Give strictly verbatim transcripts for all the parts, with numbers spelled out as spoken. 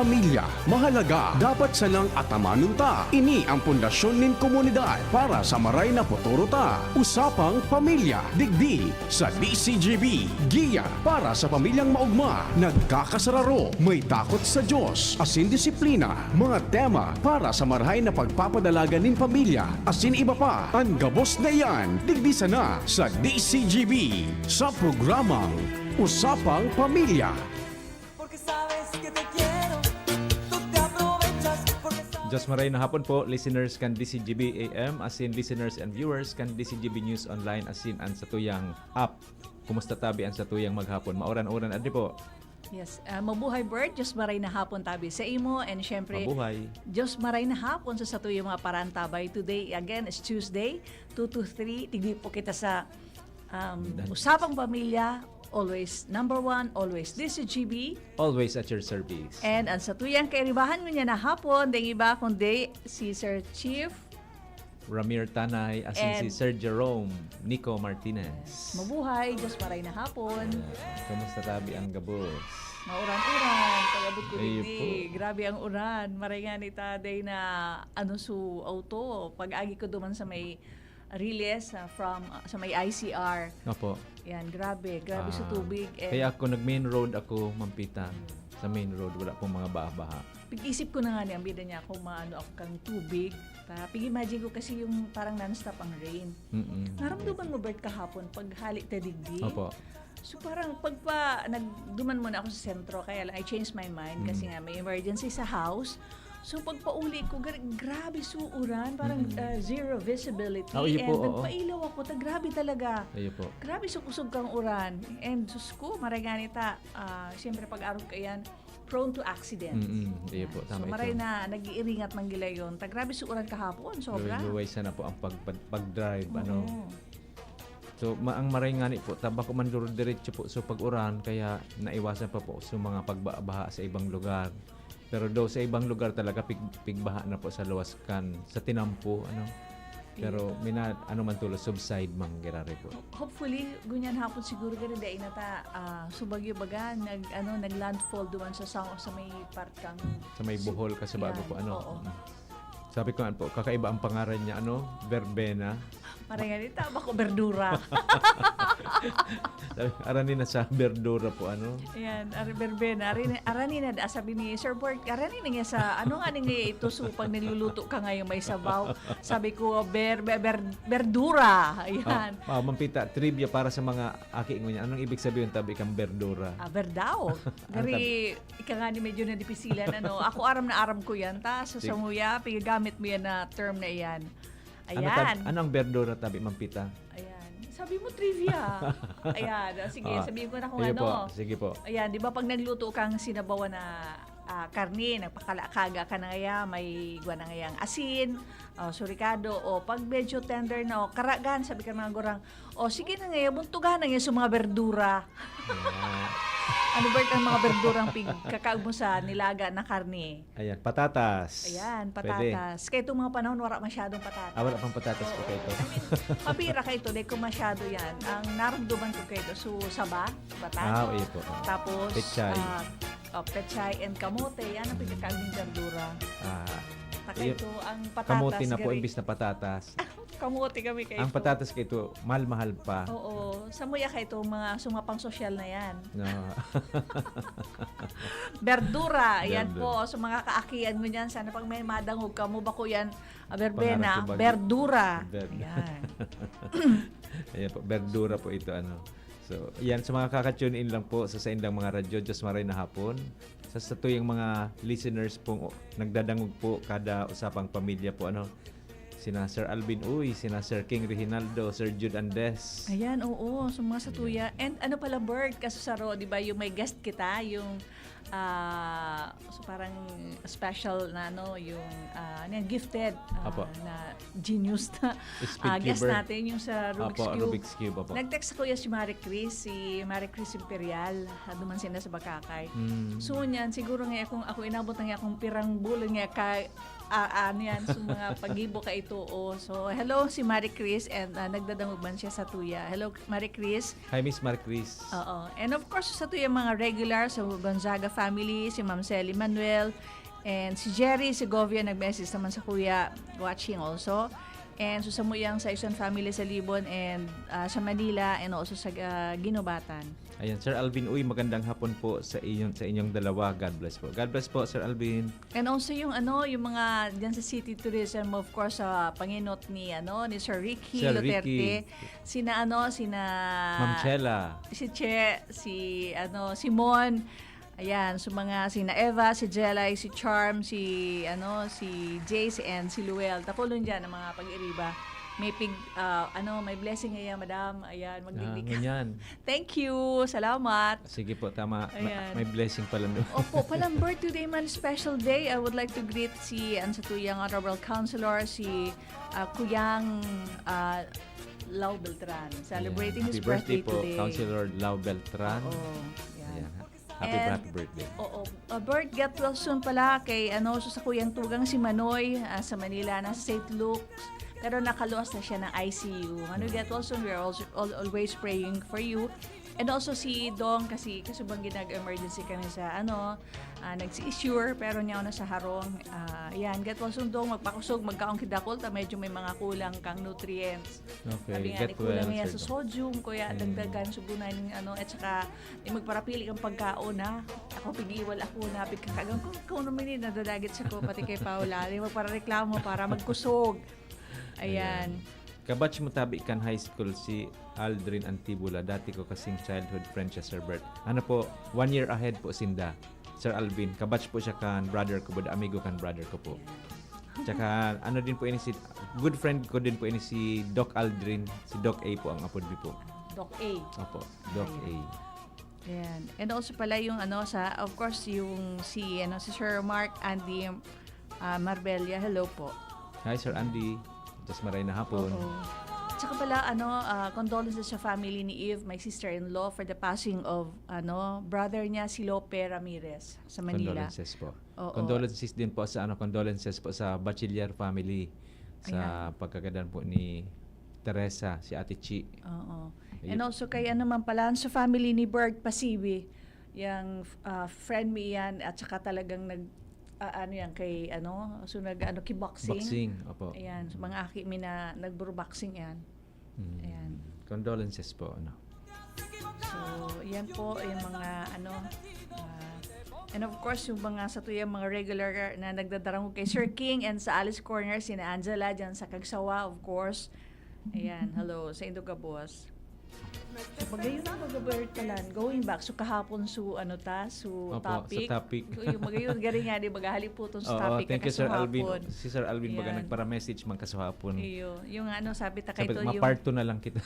Pamilya, mahalaga, dapat sanang atamanon ta. Ini ang pundasyon nin komunidad para sa maray na futuro ta. Usapang Pamilya, digdi sa D C G B. Giya para sa pamilyang maogma, nagkakasararo, may takot sa Diyos, asin disiplina. Mga tema para sa marahay na pagpapadalagan nin pamilya, asin iba pa. An gabos na iyan, digdi sana sa D C G B, sa programang Usapang Pamilya. Porque sabes que te quiero, tú te aprovechas porque sabes. Diyos maray na hapon po, listeners kan D C G B A M, asin listeners and viewers kan D C G B News Online, asin an satuyang app. Kumusta tabi an satuyang maghapon? Mauran-uran, adi po. Yes, ah, mabuhay, Bert. Diyos maray na hapon tabi sa imo, and syempre, Mabuhay. Diyos maray na hapon sa satuyang mga parantabay. Today, again, is Tuesday, two to three. Tigdi po kita sa, um, Dan- Usapang Pamilya. Always number one, always D C G B. Always at your service. And ang satuyang kairibahan ngunyan na hapon, dai iba kundi si Sir Chief Ramir Tanay, asin si And Sir Jerome Nico Martinez. Mabuhay, Diyos maray na hapon. Ayan. Kumusta tabi ang gabos? Mauran-uran, pag-abot ko Ayun digdi. Po. Grabe ang uran. Maray nga ni taday na, ano, su auto. Pag-agi ko duman sa may Riles, ah, from, ah, sa may I C R. Opo. Yan, grabe. Grabe sa Ah, tubig. And kaya ako, nag-main road ako, Mampita. Sa main road, wala pong mga baha-baha. Pag-isip ko na nga ni, ang bida niya, kung maano ako kang tubig. Pa, pag-imagine ko kasi yung parang non-stop ang rain. Mm-mm. Naramdaman mo, Bert, kahapon, pag hali ta digdi? Opo. So, parang pagpa, nag, duman muna ako sa sentro, kaya lang, I changed my mind kasi Mm. nga may emergency sa house. So, pagpauli ko, gra-, grabe su uran, parang, Mm. ah, zero visibility. Ah, iyo po, And oo. nagpailaw ako, ta grabe talaga. Iyo po. Grabe su kusog kang uran. And sus ko, maray nga ni ta, ah, siyempre pag-arog ka yan, prone to accident. Mm-mm. Iyo po, Yan. So, tama maray ito. na nag-iiringat man gila yun. Ta grabe su uran kahapon, sobra. Luway-luway sana po ang pag-, pag-, pag-drive, ano? Oo. So, ma-, ang maray ngani po, ta bako man duro-diretso po so pag-uran, kaya naiwasan pa po so mga pagbaha sa ibang lugar. Pero daw sa ibang lugar talaga, pig-, pigbaha na po sa luwas kan, sa tinampo, ano? Pero Iyo. mina-, ano man tulo, subside man girare po. Ho-, hopefully, gunyan hapon siguro gani, dai na ta, ah, so bagyo baga, nag-, ano, nag-landfall duman sa, sa, sa may part kang Sa may su-, Bohol, kasi bago yan, po, ano? oo. Mm. Sabi ko, ano po, kakaiba ang pangaran niya, ano? Verbena. Parang ganito, bako berdura. Sabi, arani na sa berdura po, ano? Ayan, ari verbena. Arani, arani na, da, sabi ni Sir Bert, arani na niya sa, ano nga ni nga ito, so, pag niluluto ka ngayon, may sabaw. Sabi ko, ber-, ber-, ber-, berdura. Ayan. Ah, ah, Mampita, trivia para sa mga aki ngunyan. Anong ibig sabihin tabi kang berdura? Ah, berdao. Ano Gari, tabi? Ika nga ni medyo nadipisilan, ano? Ako aram na aram ko yan. Ta, sa Sige. samuya, pigagamit mo yan na term na iyan. Ano tab-, Ayan. ano ang berdura tabi, Mampita? Ayan. Sabi mo, trivia. Ayan. O, sige, Ah, sabihin ko na kung sige ano. po, sige po. Ayan, di ba pag nagluto kang sinabawan na, ah, karne, nagpakalakaga ka na ngaya, may igwa na ngayang asin, ah, surikado, o pag medyo tender na, o karagan, sabi ka mga gurang, "O, sige na ngayon, buntugan na ngayon sa mga berdura." Ayan. Ano ba ang mga berdurang pig-, kakaag mo sa nilaga na karne? Ayan, patatas. Ayan, Pwede. patatas. Kaya itong mga panahon, wala masyadong patatas. Ah, wala pang patatas po Oo. kayo ito. I mean, pabira kayo ito, dahil kung masyado yan, ang naramdaman ko kayo ito, so, saba, batan. Ah, oo, iyo po. Oo. Tapos, Pechay. ah, oh, pechay and kamote, yan ang pinakaaging berdura. Ah, Saka iyo, ito, ang patatas, kamote na po, gari. imbis na patatas. Kamote kami kay Ang ito. patatas kay ito, mahal-mahal pa. Oo. Sa muya kay ito, mga sumapang sosyal na yan. No. Berdura, ayan Berdura. po. So, mga kaakian mo niyan, sana pag may madangog ka mo, bako yan, ah, verbena, Pangarap ko ba? berdura. Ber-, Ayan. Ayan po, berdura po ito, ano. So, yan, sa mga kaka-tune in lang po sa saindang mga radyo, Diyos maray na hapon. Sa, sa tuyang mga listeners pong o-, nagdadangog po kada usapang pamilya po, ano, sina Sir Alvin Uy, sina Sir King Reginaldo, Sir Jude Andes. Ayan, oo, sa mga satuya. Ayan. And ano pala, Bert, kasusaro, di ba, yung may guest kita, yung, ah, so parang special na, ano, yung, ah, Ano yan, gifted, ah, Apo. na genius na Speed ah, guest cuber. natin, yung sa Rubik's Apo, Cube. Rubik's Cube, apo. Nag-text ako yan si Marie Chris, si Marie Chris Imperial, ah, duman sila sa Bakakay. Mm. So, yan, siguro nga kung ako inabot na nga kung pirang bulan nga ka, ah, ano yan, so mga pagibo ka ito. Oh. So, hello si Marie Chris and ah, nagdadangog man siya sa Tuya. Hello, Marie Chris. Hi, Miss Marcris. Oo. And of course, sa tuyang mga regular, sa Gonzaga family, si Ma'am Sally Manuel, and si Jerry Segovia nag-message naman sa kuya, watching also. And so, sa muyang sa Ison family sa Libon and ah, sa Manila and also sa ah, Guinobatan. Ayan, Sir Alvin Uy, magandang hapon po sa inyong, sa inyong dalawa. God bless po. God bless po, Sir Alvin. And also yung ano, yung mga diyan sa City Tourism, of course, sa panginot ni ano, ni Sir Ricky Sir Duterte, Ricky. sina ano, sina Ma'am Chela. si Che, si ano, si Mon. Ayan, so mga sina Eva, si Jelay, si Charm, si ano, si Jace and si Luel. Takulon diyan ang mga pag-iriba. May pig ah, ano, may blessing ngayon, madam. Ayan, Ah, magdidika. ngunyan. Thank you. Salamat. Sige po, tama. Ma- Ayan. May blessing pala, no? Opo, palang birthday man, special day. I would like to greet si ang sa tuyang honorable counselor, si ah, Kuyang ah, Lau Beltran. Celebrating Ayan. his Happy birthday birthday po, today. Counselor Lau Beltran. Oo, yan. Ayan. Happy, And- happy birthday. Oo. Uh, Bert, get well soon pala kay ano, so sa kuyang tugang si Manoy ah, sa Manila, nasa Saint Luke's. Pero nakaluwas na siya ng I C U. Ano, get well soon, we're also, al- always praying for you. And also si Dong, kasi kasubang ginag-emergency kami sa ano, ah, nag-seizure, pero niya na sa harong. Ah, yan, get well soon, Dong, magpakusog, magkaon kidakol, ta medyo may mga kulang kang nutrients. Okay, Sabi nga get ni kulang well, niya Sir sa Dong. sodium, kaya Mm. dagdagan, sugunan yung ano, at saka yung magparapili kang pagkaon, ha? Ako, pigiwal ako na, pagkakagang ko, kung naman yun, nadadagit sa ko, pati kay Paula, yung magparareklamo para magkusog. Ayan. Kabatch mo tabi kan high school si Aldrin Antibula, dati ko kasing childhood friend siya, Sir Bert. Ano po, one year ahead po sinda, Sir Alvin. Kabatch po siya kan brother ko, buda amigo kan brother ko po. Tsaka ano din po ini si, good friend ko din po ini si Doc Aldrin, si Doc A po ang apod niya po. Doc A. Opo, Doc Ayan. A. Ayan. And also pala yung ano sa, of course, yung si ano si Sir Mark Andy ah, Marbella. Hello po. Hi, Sir Andy. Just maray na hapon. Oo. Tsaka pala, ano, ah, condolences sa family ni Eve, my sister-in-law, for the passing of, ano, brother niya, si Lope Ramirez, sa Manila. Condolences po. Oo. Condolences din po sa, ano, condolences po sa Bachiller family sa Ayan. pagkagadan po ni Teresa, si Ate Chi. Oo. Ayun. And also kay ano man pala, sa family ni Bert Pasiwi, yung ah, friend mi yan, at saka talagang nag, ah, ano yan, kay ano, so nag ano, kickboxing. Boxing, opo. Ayan, so mga aki mi na nagburuboxing yan. Mm. Ayan. Condolences po, ano. So, yan po yung mga ano, ah, and of course, yung mga sa tuyang mga regular na nagdadarangog kay Sir King and sa Alice Corner, sina Angela, dyan sa Kagsawa, of course. Ayan, hello, sa Indogabos. So, magayon na, magayon talan. Going back, so kahapon, so ano ta, so Opo, topic. sa topic. So, yung magayon, gari nga, di ba, haliputon sa Oo, topic. thank you, Sir Alvin. Kahapon. Si Sir Alvin baga Ayan. nagpara-message man kaswapon. Iyo, yung ano, sabi ta Sabi, kaito, yung maparto na lang kita.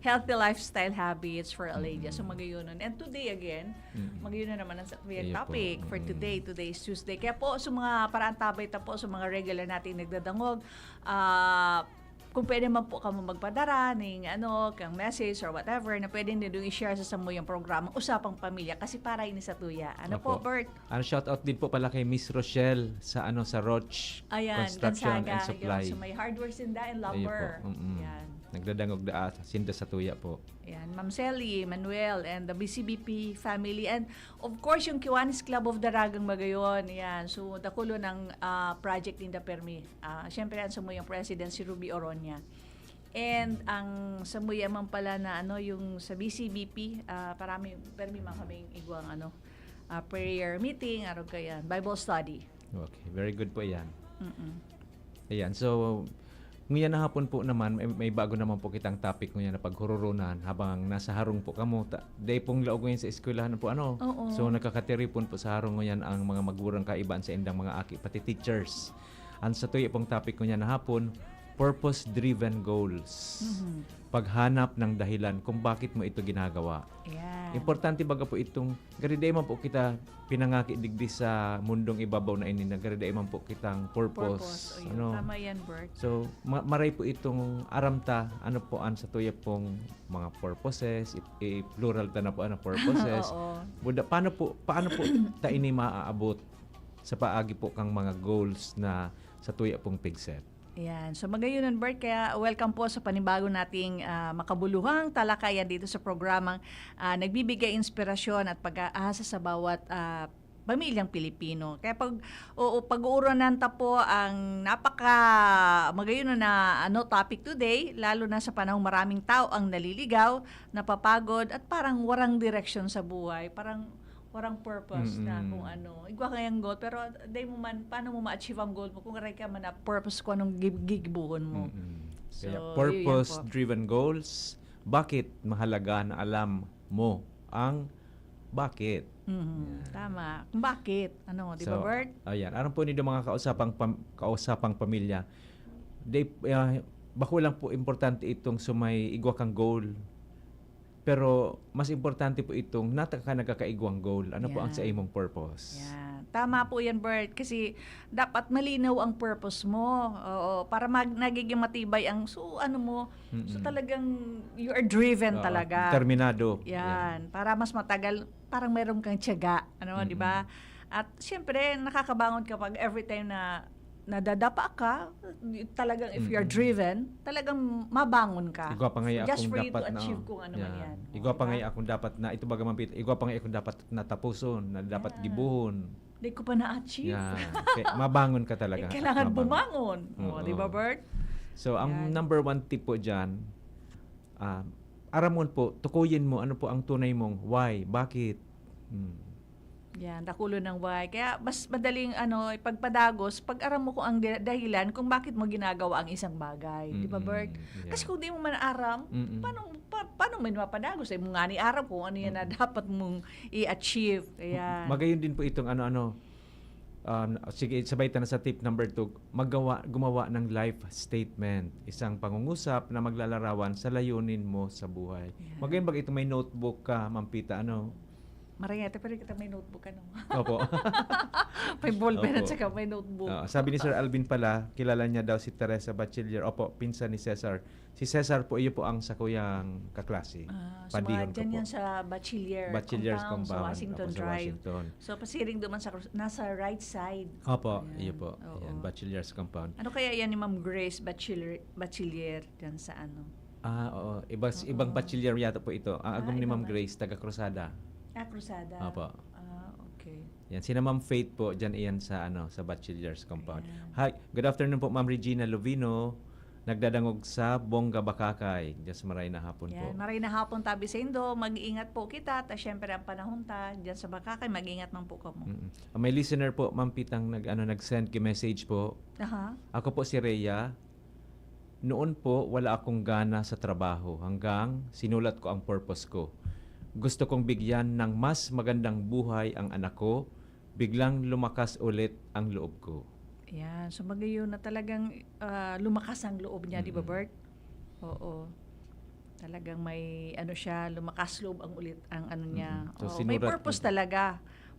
healthy lifestyle habits for Aledia. So, magayon nun. And today again, Mm. magayon na naman ang sa- Iyo po. topic for Mm. today. Today is Tuesday. Kaya po, sa mga paraantabay ta po, sa mga regular nating nagdadangog, ah, kung pwede man po kamo magpadara ning ano, kang message or whatever na pwede nyo i-share sa samuyang programa, Usapang Pamilya, kasi para ini sa tuya. Ano po, Opo. Bert? Ano, shout out din po pala kay Miss Rochelle sa, ano, sa Roche Ayan, Construction Gonzaga, and Supply. Yung sa may hardware sinda and Ayun po. lumber. Mm-mm. Yan. Nagdadangog da sinda sa tuya po. Yan, Ma'am Sally, Manuel, and the B C B P family. And of course, yung Kiwanis Club of Daragang Magayon. Yan. So, dakulo ng ah, project ninda permi. Ah, Siyempre, ang samuyang president, si Ruby Oronia. And ang samuya man pala na ano, yung sa B C B P, ah, parami, permi man kaming igwang ano, ah, prayer meeting, araw kaya, Bible study. Okay, very good po yan. Mm-mm. Ayan, so, ngayon na hapon po naman, may, may bago naman po kitang topic ngayon na paghururunan habang nasa harong po kamo. Ta, day pong laog ngayon sa eskwelahan po, ano? Oo. So, nakakatiripon po sa harong ngayon ang mga magurang kaiban sa indang mga aki, pati teachers. Ang sa tuyo pong topic ngayon na hapon, purpose-driven goals. Mhm. Paghanap ng dahilan kung bakit mo ito ginagawa. Yan. Importante baga po itong, gari dai man po kita pinangaki digdi sa mundong ibabaw na ini, na gari dai man po kitang purpose. Purpose. O yun, ano? Tama yan, Bert. So, ma-, maray po itong aram ta, ano po ang sa tuya pong mga purposes, i-, i-plural ta na po, ano, purposes. Oo. Buda, paano po, paano po ta ini maaabot sa paagi po kang mga goals na sa tuya pong pigset? Ayan. So, magayon, Bert, kaya welcome po sa panibago nating, ah, makabuluhang talakayan dito sa programang, ah, nagbibigay inspirasyon at pag-aasa sa bawat, ah, pamilyang Pilipino. Kaya pag, oo, pag-uuranan ta po ang napaka magayon na, ano, topic today, lalo na sa panahong maraming tao ang naliligaw, napapagod, at parang warang direksyon sa buhay, parang warang purpose na Mm-mm. kung ano. Igwa kayang goal, pero dai mo man, paano mo ma-achieve ang goal mo kung aray ka man na purpose kung anong gib-, gigibuhon mo? Mm-mm. So, Kaya yun yan po. Purpose-driven goals, bakit mahalaga na alam mo ang bakit? Mhm. Yan. Tama. Kung bakit? Ano, di ba, So, Bert? ayan. Aram po nindo mga kausapang pam-, kausapang pamilya, they, ah, bako lang po importante itong sumay igwa kang goal. Pero mas importante po itong nata ka nagkakaigwang goal. Ano po ang sa Yan. imong purpose? Yan. Tama po yan, Bert. Kasi dapat malinaw ang purpose mo. Oo, para mag-, nagiging matibay ang, so, ano mo, so, Mm-mm. talagang you are driven Oo, talaga. determinado. Yan. Yan. Para mas matagal, parang meron kang tiyaga. Ano, di ba? Mm-mm. At siyempre, nakakabangon kapag every time na nadadapa ka, talagang if you're Mm-mm. driven, talagang mabangon ka. Igwa pa nga Just akong for you to dapat na, achieve kung ano man yan. yan. Oo, Igwa di pa ba? nga akong dapat na, ito baga man, Pete, igwa pa nga akong dapat natapuson, na dapat Yan. gibuhon. Di ko pa na-achieve. Yan. Kaya mabangon ka talaga. Eh, kailangan Mabangon. bumangon. O, Oo. di ba, Bert? So, ang Yan. number one tip po dyan, ah, aramon po, tukuyin mo ano po ang tunay mong why, bakit. Hmm. Yan, dakulo ng why. Kaya mas madaling, ano, ipagpadagos pag aram mo kung ang di-, dahilan kung bakit mo ginagawa ang isang bagay. Di ba, Mm-mm. Bert? Kasi Yeah. kung di mo man aram, Mm-mm. paano, pa-, paano mo mapadagos? Eh, mo nga ni aram kung ano yan na Mm-mm. dapat mong i-achieve. Ayan. Magayon din po itong ano-ano. Um, sige, sabay ta na sa tip number two. Magawa, gumawa ng life statement. Isang pangungusap na maglalarawan sa layunin mo sa buhay. Ayan. Magayon ba itong may notebook ka, Ma'am Pita, ano? Marayete, pero kita may notebook, ano? Opo. May ballpen at Opo. saka may notebook. Ah, sabi ni Sir Alvin pala, kilala niya daw si Teresa Bachiller. Opo, pinsan ni Cesar. Si Cesar po, iyo po ang sakuyang kaklase. Ah, so, Pandihon mga ko dyan po. yan sa Bachiller Bachiller's compound, sa compound. Washington Opo, sa Drive. Washington. So, pasiring doon sa, nasa right side. Opo, Ayan. iyo po. Oo. Ayan, Bachiller's compound. Ano kaya yan ni Ma'am Grace Bachiller, Bachiller dyan sa ano? Ah, oo. Iba, Oo. ibang bachiller yata po ito. Ang Ah, agom ni iba Ma'am ba? Grace, taga Cruzada. Ah, Cruzada. Opo. Ah, okay. Yan, sina Ma'am Faith po, dyan iyan sa, ano, sa Bachiller's Compound. Ayan. Hi, good afternoon po, Ma'am Regina Lovino. Nagdadangog sa Bongga, Bacacay. Just maray na hapon po. Yan, maray na hapon tabi sa indo. Mag-iingat po kita. Ta, syempre, ang panahon ta, dyan sa Bacacay, mag-iingat man po kamo. Mm-mm. Ah, may listener po, Ma'am Pitang, nag, ano, nag-send ki message po. Aha. Ako po si Rhea. Noon po, wala akong gana sa trabaho hanggang sinulat ko ang purpose ko. Gusto kong bigyan ng mas magandang buhay ang anak ko. Biglang lumakas ulit ang loob ko. Ayan. So, magayon na talagang, ah, lumakas ang loob niya, di ba, Mm-mm. Bert? Oo. Talagang may, ano siya, lumakas loob ang ulit, ang ano niya. Mm-mm. So, Oo, may sinulat purpose ko. talaga.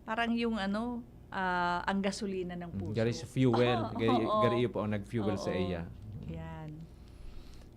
Parang yung ano, ah, ang gasolina ng Mm, puso. gari sa fuel. Oo, Gari, oo. gari iyo po ang nag-fuel sa Oo. iya. Yan.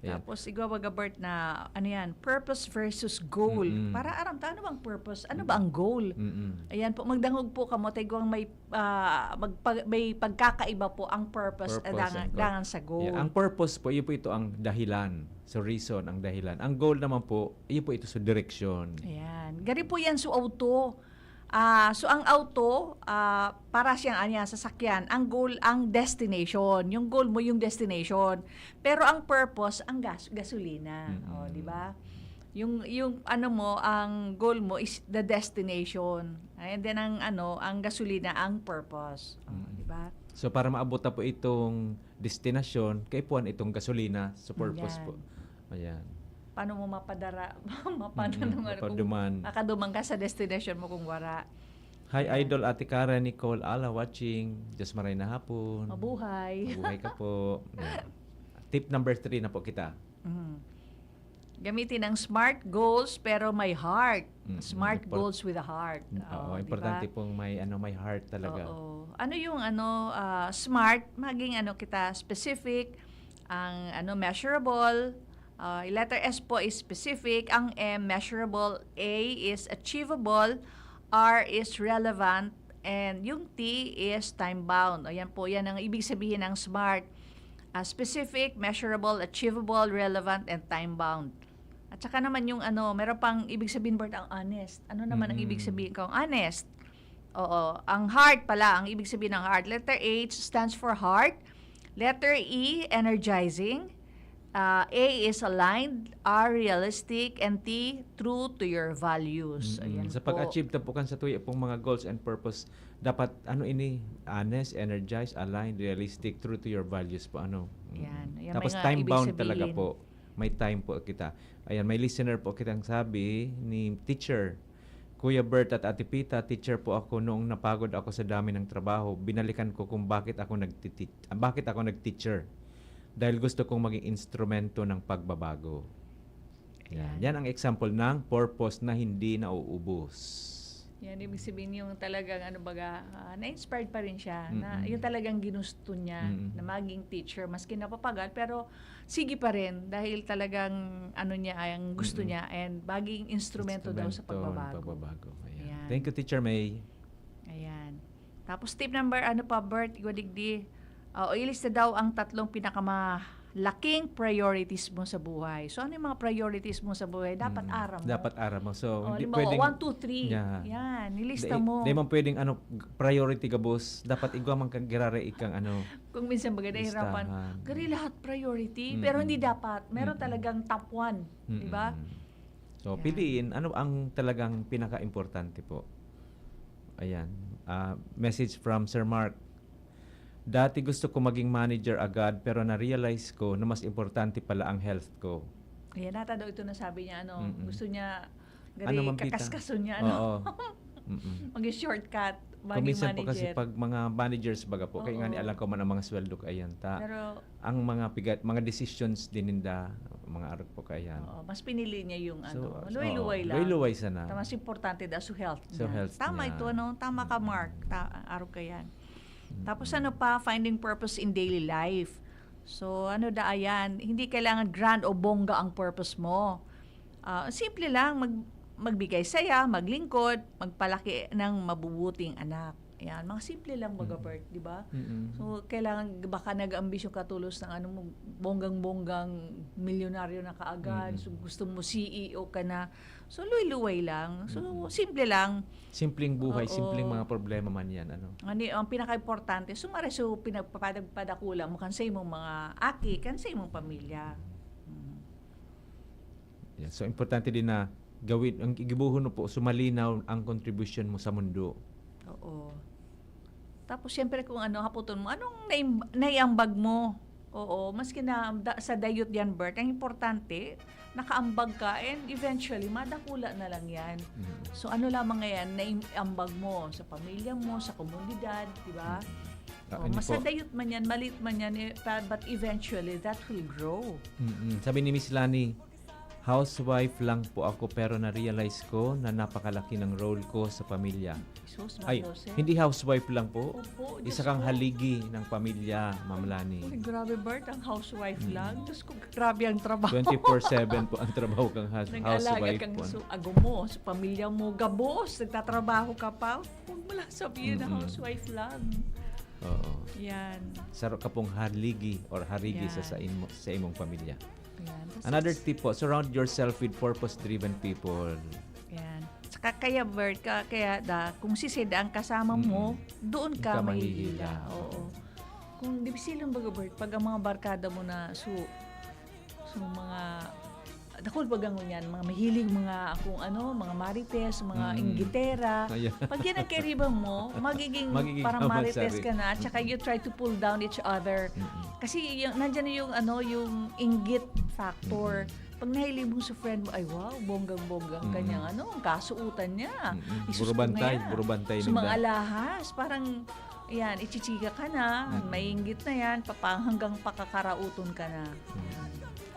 Ayan. Tapos, igwa baga, Bert, na, ano yan, purpose versus goal. Mm-mm. Para aram ta, ano bang purpose? Ano ba Mm-mm. ang goal? Mm-mm. Ayan po, magdangog po kamo, ta igwang may, ah, magpa-, may pagkakaiba po ang purpose, eh, Purpose dangan, and goal. dangan sa goal. Yeah, ang purpose po, iyo po ito ang dahilan. So, reason, ang dahilan. Ang goal naman po, iyo po ito sa direksyon. Ayan. Gari po yan, so auto. Ah, so ang auto, ah, para siyang, ano yan, sasakyan. Ang goal, ang destination. Yung goal mo, yung destination. Pero ang purpose, ang gas-, gasolina. Mm-mm. O, di ba? Yung, yung ano mo, ang goal mo is the destination. And then ang ano, ang gasolina, ang purpose. O, Mm. di ba? So, para maabot na po itong destinasyon, kaipuhan itong gasolina sa purpose Yan. po. Ayan. Paano mo mapadara, mapano Mm-mm. nung ano, kung Mapaduman. makaduman ka sa destinasyon mo kung wara. Hi, Ayan. Idol Ate Karen Nicole Ala watching. Diyos maray na hapon. Mabuhay. Mabuhay ka po. Ayan. Tip number three na po kita. Mm. Gamitin ang SMART goals pero may heart. Mm, SMART import- goals with a heart. Oo, Oo, di importante ba? Pong may ano, may heart talaga. Oo. Ano yung ano, ah, SMART, maging ano kita, specific, ang ano, measurable, ah, letter S po is specific, ang M, measurable, A is achievable, R is relevant, and yung T is time-bound. Ayan po, yan ang ibig sabihin ng SMART. Ah, specific, measurable, achievable, relevant, and time-bound. At saka naman yung ano, meron pang ibig sabihin, Bert, ang honest. Ano naman ang ibig Mm. sabihin kong honest? Oo, ang heart pala, ang ibig sabihin ng heart. Letter H stands for heart. Letter E, energizing. Ah, A is aligned. R, realistic. And T, true to your values. Mm-mm. Ayan Sa po. pag-achieve ta po kan sa tuya pong mga goals and purpose, dapat ano ini, honest, energized, aligned, realistic, true to your values po, ano. Mm. Yan, yan Tapos may nga time ibig bound talaga sabihin. Po. May time po kita. Ayan, may listener po kitang sabi ni teacher, Kuya Bert at Ate Pita, teacher po ako noong napagod ako sa dami ng trabaho. Binalikan ko kung bakit ako nagtiti- ah, bakit ako nag-teacher. Dahil gusto kong maging instrumento ng pagbabago. Yan. Yan. Yan ang example ng purpose na hindi nauubos. Yan, ibig sabihin yung talagang ano baga, ah, na-inspired pa rin siya. Na, Mm-mm. yung talagang ginusto niya Mm-mm. na maging teacher, maski napapagal, pero sige pa rin dahil talagang ano niya, ang gusto Mm-mm. niya and maging instrumento daw sa Instrumento ng pagbabago. Pagbabago. Ayan. Ayan. Thank you, Teacher May. Ayan. Tapos tip number, ano pa, Bert, igwa digdi, ah, o ilista daw ang tatlong pinakamalaking priorities mo sa buhay. So, ano yung mga priorities mo sa buhay? Dapat Mm. aram mo. Dapat aram mo. So, Oh, hindi halimbawa, pwedeng one, two, three. Yeah. Yan, nilista Di, mo. di man pwedeng ano, priority gabos. Dapat igwa man kang girare ikang ano. Kung minsan baga nahihirapan, Listahan. gari lahat priority, Mm-mm. pero hindi dapat. Meron Mm-mm. talagang top one, di ba? Mm-mm. So, Yan. Piliin ano ang talagang pinaka-importante po. Ayan. Ah, message from Sir Mark. Dati gusto ko maging manager agad pero na-realize ko na mas importante pala ang health ko. Ayan, nata daw ito na sabi niya, ano, Mm-mm. gusto niya, gari Ano, Ma'am Pita? kakaskason niya, ano? Oo. Mm-mm. Maging shortcut, Kung maging minsan po kasi manager. Pag mga managers baga po, kaya nga ni Oo. Alam ko man ang mga sweldo kay ayan ta. Pero, Ang mga pigat, mga decisions din ninda, mga arog po kay ayan. Oo, mas pinili niya yung So, ano, luway-luway oo, lang. Luway-luway sana. Mas importante daw sa health So, niya. health Tama niya. ito, ano? Tama ka, Mm. Mark. Ta arog ka yan. Tapos ano pa, finding purpose in daily life. So, ano da, ayan, hindi kailangan grand o bongga ang purpose mo. Ah, simple lang, mag, magbigay saya, maglingkod, magpalaki ng mabubuting anak. Yan, mga simple lang baga, Mm. Bert, di ba? Mm-mm. So, kailangan baka nag-ambisyon ka tulos ng ano mo, bonggang-bonggang milyonaryo na kaagad. Mm-mm. So, gusto mo C E O ka na. So, luway-luway lang. So, Mm-mm. simple lang. Simpleng buhay, Oo. Simpleng mga problema man yan. Ano? Ano, ang pinaka-importante, sumare so pinagpapadagpadakula mo kan sa imong mga aki, kan sa imong pamilya. Mm. Yeah. So, importante din na gawin, ang gigibuhon mo po, sumalinaw ang contribution mo sa mundo. Oo. Tapos, siyempre, kung ano, haputon mo, anong naim- naiambag mo? Oo, maski na da- sa dayot yan, Bert, ang importante, nakaambag ka and eventually, madakula na lang yan. Mm. So, ano lamang ngayon, naiambag mo sa pamilya mo, sa komunidad, di ba? Ah, Oh, ano po? Masadayot man yan, maliit man yan, eh, pa- but eventually, that will grow. Mm-mm. Sabi ni Miss Lani, "Housewife lang po ako pero na-realize ko na napakalaki ng role ko sa pamilya." Jesus, Ay, Mariose. Hindi housewife lang po. Opo, Isa Diyos kang ko. Haligi ng pamilya, Ma'am Lani. Uy, grabe, Bert, ang housewife Mm. lang. Diyos ko, grabe ang trabaho. Twenty-four seven po ang trabaho kang house- Nag-alaga housewife kang po. Ano? Su- ago mo, sa pamilya mo, gabos, nagtatrabaho ka pa. Huwag mo lang sabihin na Mm-mm. housewife lang. Oo. Yan. Saro ka pong haligi or harigi sa, Yan. sa, imo, sa imong pamilya. Yan. Tas Another it's- tip po, surround yourself with purpose-driven people. Yan. Saka kaya, Bert, ka, kaya da, kung sisida ang kasama mo, Mm-mm. doon ka Ka mahihila. mahihila. Oo. Kung dibisilon baga, Bert, pag ang mga barkada mo na su, su mga, dakul baga ngunyan, mga mahilig, mga kung ano, mga marites, mga Mm. inggitera. Ayan. Pag yan ang kairiba mo, magiging, Magiging parang tama, marites sorry. ka na, at saka Mm-mm. you try to pull down each other. Mm-mm. Kasi yung, nandyan na yung, ano, yung inggit factor. Mm-mm. Pag nahiling mo sa friend mo, "Ay wow, bonggang-bonggang Mm-mm. kanyang ano, ang kasuotan niya. Mm-mm. Isus ko Burubantay, ngayon." burubantay Sa ninda. Mga alahas, parang Yan, ichichika ka na, Mm. mainggit na yan, papa, hanggang pakakarauton ka na. Mm.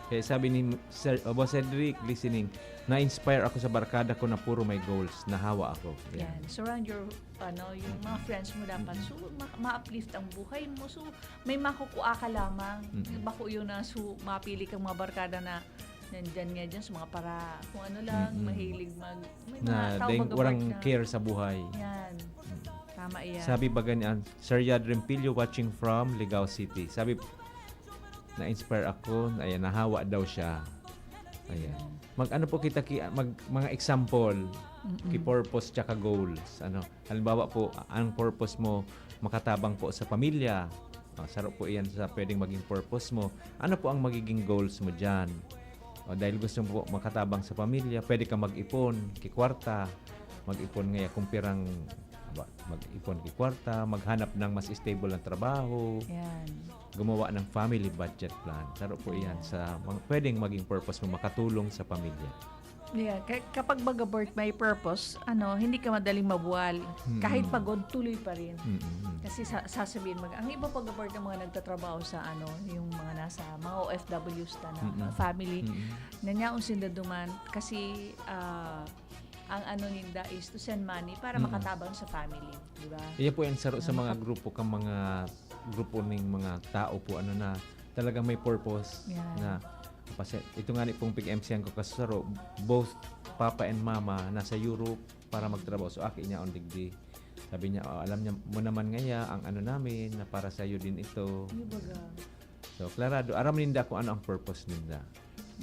Kaya sabi ni Sir, oh, Boss Cedric, listening, "Na-inspire ako sa barkada ko na puro may goals. Nahawa ako." Yan. Surround your, ano, yung mga friends mo dapat. Mm. So, ma- ma-uplift ang buhay mo. So, may makukuha ka lamang. Mm. Bako yun na, so, mapili kang mga barkada na nandyan nga dyan sa mga para, kung ano lang, Mm. mahilig mag, may Na mga tao ding mag-abroad walang na. care sa buhay. Yan. Tama iyan. Sabi baga ni an-, Sir Yad Rempilio watching from Ligao City. Sabi, "Na-inspire ako, na, ayan, nahawa daw siya." Ayan. Mag-ano po kita, ki, mag, mga example, Mm-mm. ki purpose tsaka goals. Ano, halimbawa po, ang purpose mo, makatabang po sa pamilya. Ah, saro po iyan sa pwedeng maging purpose mo. Ano po ang magiging goals mo dyan? O, dahil gusto mo po makatabang sa pamilya, pwede ka mag-ipon, kikwarta, mag-ipon ngaya kung pirang, ba, mag-ipon kikwarta, maghanap ng mas stable na trabaho, Yan. gumawa ng family budget plan. Saro po iyan Ayan. sa mga, pwedeng maging purpose mo, makatulong sa pamilya. Yeah, ka- kapag mag-abort may purpose, ano, hindi ka madaling mabuwal. Mm. Kahit pagod, tuloy pa rin. Mm-mm. Kasi sa, sasabihin mag, ang iba pag-abort ng mga nagtatrabaho sa ano, yung mga nasa mga O F Ws na, na Mm-mm. mga family, Mm-mm. nanyaon sinda duman kasi ah, ang ano ninda is to send money para Mm-mm. makatabang sa family, di ba? Iya po yan, saro sa Ano mga ka- grupo kang mga grupo ning mga tao po, ano, na talagang may purpose Yan. na kasi ito nga ni pong pig-M C an ko kasaro, both papa and mama nasa Europe para magtrabaho. So, aki niya on digdi. Sabi niya, "Oh, alam niya mo naman ngaya ang ano namin na para sa iyo din ito." Yung baga. So, klarado, aram ninda kung ano ang purpose ninda.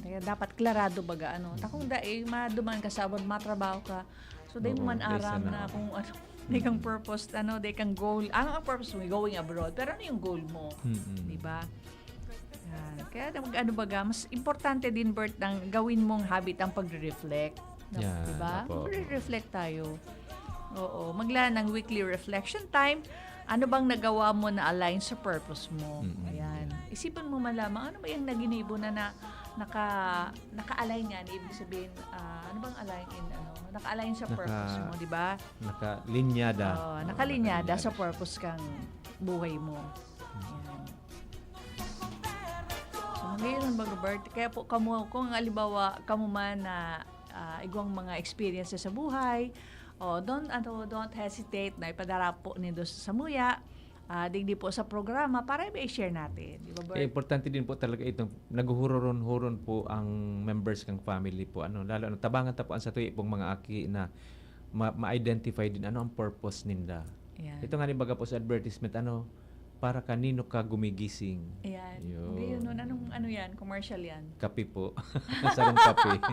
Kaya dapat klarado baga, ano. Takong dai, maduman ka sa abroad, matrabaho ka. So, dai Oo, mo man dai aram sana. Na kung ano, dai kang purpose, ano, dai kang goal. Ang, ang purpose mo, going abroad. Pero ano yung goal mo? Mm-mm. Di ba? Yan. Kaya mag-ano baga, mas importante din, Bert, ang gawin mong habit ang pagre-reflect. Na- Yan, di ba? opo. Magre-reflect tayo. Oo. Maglaan ng weekly reflection time. Ano bang nagawa mo na align sa purpose mo? Mm-mm. Ayan. Isipan mo man lamang, ano ba yung naginibo na, na naka, naka-align yan? Ibig sabihin, ah, ano bang align in, ano? Naka-align sa Naka- purpose mo, di ba? Nakalinyada. Oo, nakalinyada sa Nakalinyada. Purpose kang buhay mo. Ayan. So, ngayon, mga Bert, kaya po kamo, kung halimbawa, kamo man na ah, igwang mga experiences sa buhay, oh, don't, ano, don't hesitate na ipadara po nindo sa samuya, ah, digdi po sa programa para i-share natin. Di ba, Bert? Eh, importante din po talaga itong naghuhuron-huron po ang members ng family po. Ano, lalo ano, tabangan ta po ang satuya pong mga aki na ma- ma-identify din ano ang purpose ninda. Ayan. Ito nga ni baga po sa advertisement, ano, para kanino ka gumigising. Ayan. Yun. Ngayon, nun, anong ano yan? Commercial yan? Kape po. Sarong kape.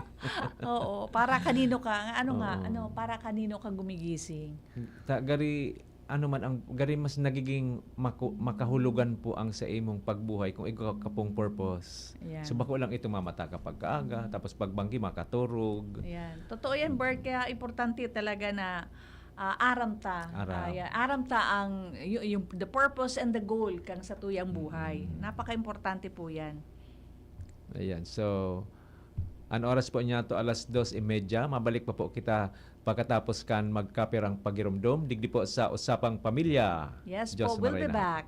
Oo. Para kanino ka? Ano nga? Oo. Ano? Para kanino ka gumigising? Ta, gari, ano man, ang gari mas nagiging maku- makahulugan po ang sa imong pagbuhay kung ikaw ka pong purpose. Ayan. So, bako lang ito mamata ka pagkaaga, tapos pagbanggi makaturog. Ayan. Totoo yan, Bert. Kaya importante talaga na ah, aram ta. Aram. Ah, yan. Aram ta ang y- yung the purpose and the goal kang satuyang buhay. Mm. Napaka-importante po yan. Ayan. So, ang oras po niya to alas dos y media. Mabalik pa po kita pagkatapos kan magkapirang pagirumdom. Digdi po sa Usapang Pamilya. Yes Diyos po, we'll be marayna. Back.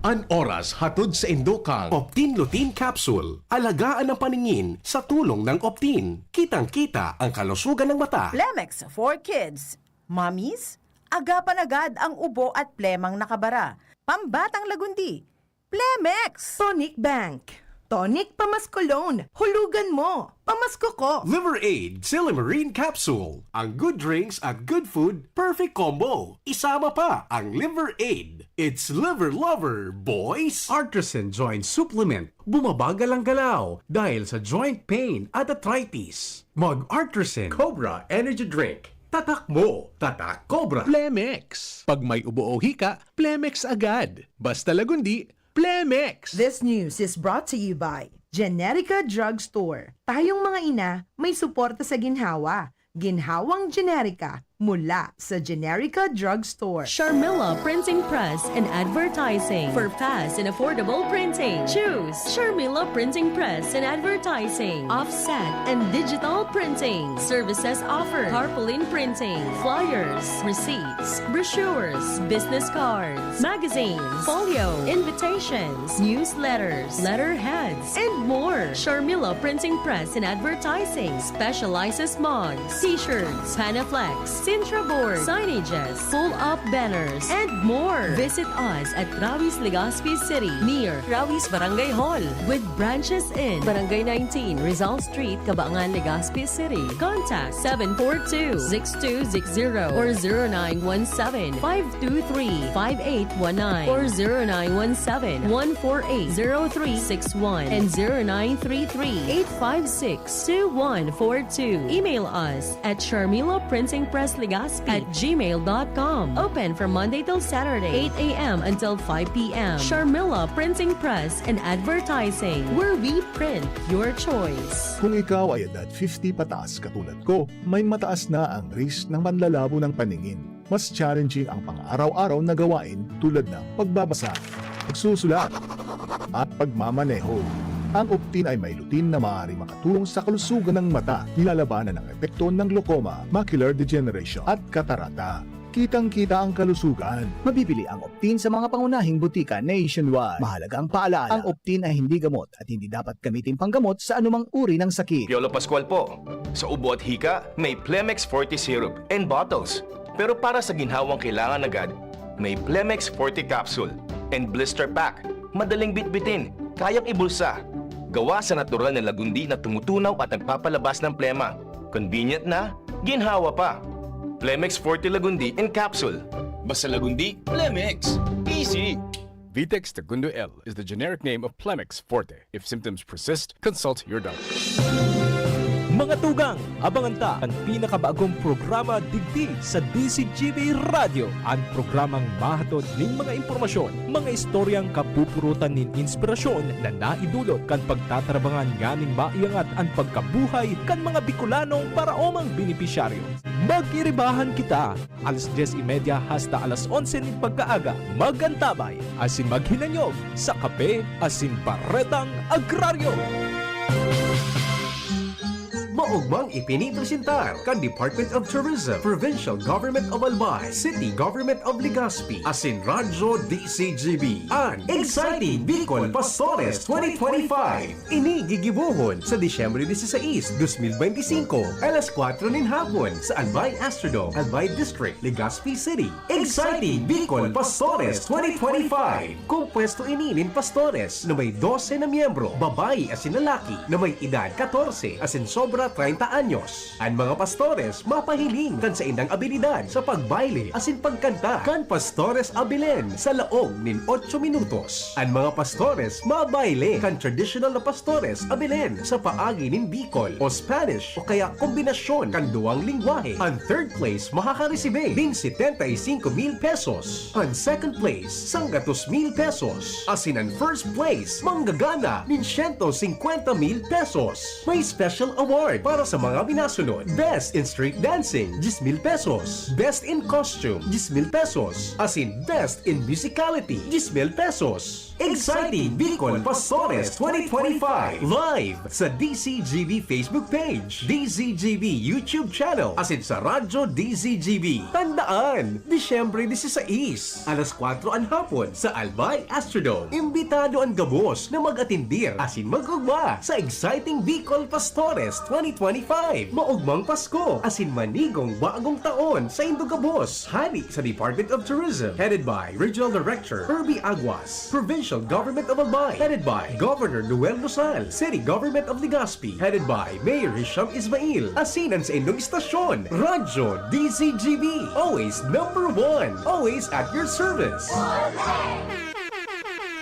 An oras hatod sa indo kan Optin Lutein Capsule. Alagaan ang paningin sa tulong ng Optin. Kitang-kita ang kalusugan ng mata. Plemex for Kids. Mommies, agapan agad ang ubo at plemang nakabara. Pambatang lagundi. Plemex! Tonic Bank. Tonic Pamasko Loan. Hulugan mo. Pamasko ko. Liver Aid Silymarin Capsule. Ang good drinks at good food, perfect combo. Isama pa ang Liver Aid. It's Liver Lover, boys! Artisan Joint Supplement. Bumabagal ang galaw dahil sa joint pain at arthritis. Mag Artisan Cobra Energy Drink. Tatak mo, tatak Cobra. Plemex. Pag may ubo o hika, Plemex agad. Basta lagundi, Plemex. This news is brought to you by Generica Drugstore. Tayong mga ina, may suporta sa ginhawa. Ginhawang Generica. mula sa Generica Drugstore. Sharmila Printing Press and Advertising. For fast and affordable printing, choose Sharmila Printing Press and Advertising. Offset and digital printing. Services offered: tarpaulin printing, flyers, receipts, brochures, business cards, magazines, folio, invitations, newsletters, letterheads, and more. Sharmila Printing Press and Advertising specializes mugs, t-shirts, Panaflex, Sintra board, signages, pull-up banners, and more. Visit us at Rawis, Legazpi City, near Rawis Barangay Hall, with branches in Barangay nineteen, Rizal Street, Cabangan, Legazpi City. Contact seven four two, six two six zero or zero nine one seven, five two three, five eight one nine or zero nine one seven, one four eight, zero three six one and zero nine three three, eight five six, two one four two. Email us at Sharmila Printing Press Legazpi at gmail dot com. Open from Monday till Saturday, eight a m until five p m. Sharmila Printing Press and Advertising, where we print your choice. Kung ikaw ay edad fifty pataas katulad ko, may mataas na ang risk ng panlalabo ng paningin. Mas challenging ang pang-araw-araw na gawain tulad ng pagbabasa, pagsusulat, at pagmamaneho. Ang Optin ay may lutein na maaaring makatulong sa kalusugan ng mata, nilalabanan ang epekto ng glaucoma, macular degeneration, at katarata. Kitang-kita ang kalusugan. Mabibili ang Optin sa mga pangunahing butika nationwide. Mahalagang paalala, ang Optin ay hindi gamot at hindi dapat gamitin panggamot sa anumang uri ng sakit. Piolo Pascual po. Sa ubo at hika, may Plemex Forte Syrup and bottles. Pero para sa ginhawang kailangan agad, may Plemex Forte Capsule and Blister Pack. Madaling bitbitin, kayang ibulsa. Gawa sa natural na lagundi na tumutunaw at nagpapalabas ng plema. Convenient na, ginhawa pa. Plemex Forte Lagundi in Capsule. Basta Lagundi, Plemex. Easy! Vitex Tagundo L is the generic name of Plemex Forte. If symptoms persist, consult your doctor. Mga tugang, abangan ta an pinakabagong programa digdi sa D Z G B Radyo, an programang mahatod nin mga impormasyon, mga istoryang kapupurutan nin inspirasyon na naidulot kan pagtatrabangan nganing maiangat an pagkabuhay kan mga Bicolanong paraomang benepisyaryo. Magkiribahan kita, alas dyes y media hasta alas onse nin pagkaaga, mag-antabay asin maghinanyog sa Kape asin Baretang Agraryo. Maogmang ipinipresentar kan Department of Tourism, Provincial Government of Albay, City Government of Legazpi, asin Radyo D C G B, an Exciting Bicol Pastores twenty twenty-five. Ini gigibohon sa Disyembre dieciséis, dos mil beintisinko, alas kuwatro nin hapon sa Albay Astrodome, Albay District, Legazpi City. Exciting Bicol Pastores twenty twenty-five. Kompuesto ini nin pastores na may dose na miyembro, babayi asin lalaki, na may edad katorse asin sobra treinta anyos. An mga pastores mapahiling kan saindang abilidad sa pagbayle asin pagkanta kan Pastores Abilen sa laog nin otso minutos. An mga pastores mabayle kan tradisyonal na Pastores Abilen sa paagi nin Bicol o Spanish o kaya kombinasyon kan duwang lengwahe. An third place makakaresibe nin setenta y cinco mil pesos. An second place, sanggatos mil pesos. Asin an first place, manggagana nin siyento singkwenta mil pesos. May special award para sa mga minasunod: Best in Street Dancing, diyes mil pesos. Best in Costume, diyes mil pesos. Asin Best in Musicality, diyes mil pesos. Exciting Bicol Pastores twenty twenty-five, live sa D Z G B Facebook page, D Z G B YouTube channel, asin sa Radyo D Z G B. Tandaan, Disyembre dieciséis, alas kuwatro an hapon sa Albay Astrodome. Imbitado an gabos na mag-atendir asin mag-ugma sa Exciting Bicol Pastores twenty twenty-five. Maogmang Pasko asin manigong bagong taon saindo gabos. Hali sa Department of Tourism, headed by Regional Director Herbie Aguas. Provincial Government of Albay, headed by Governor Noel Rosal. City Government of Legazpi, headed by Mayor Hisham Ismail. Asin an saindong istasyon, Radyo D Z G B. Always number one. Always at your service.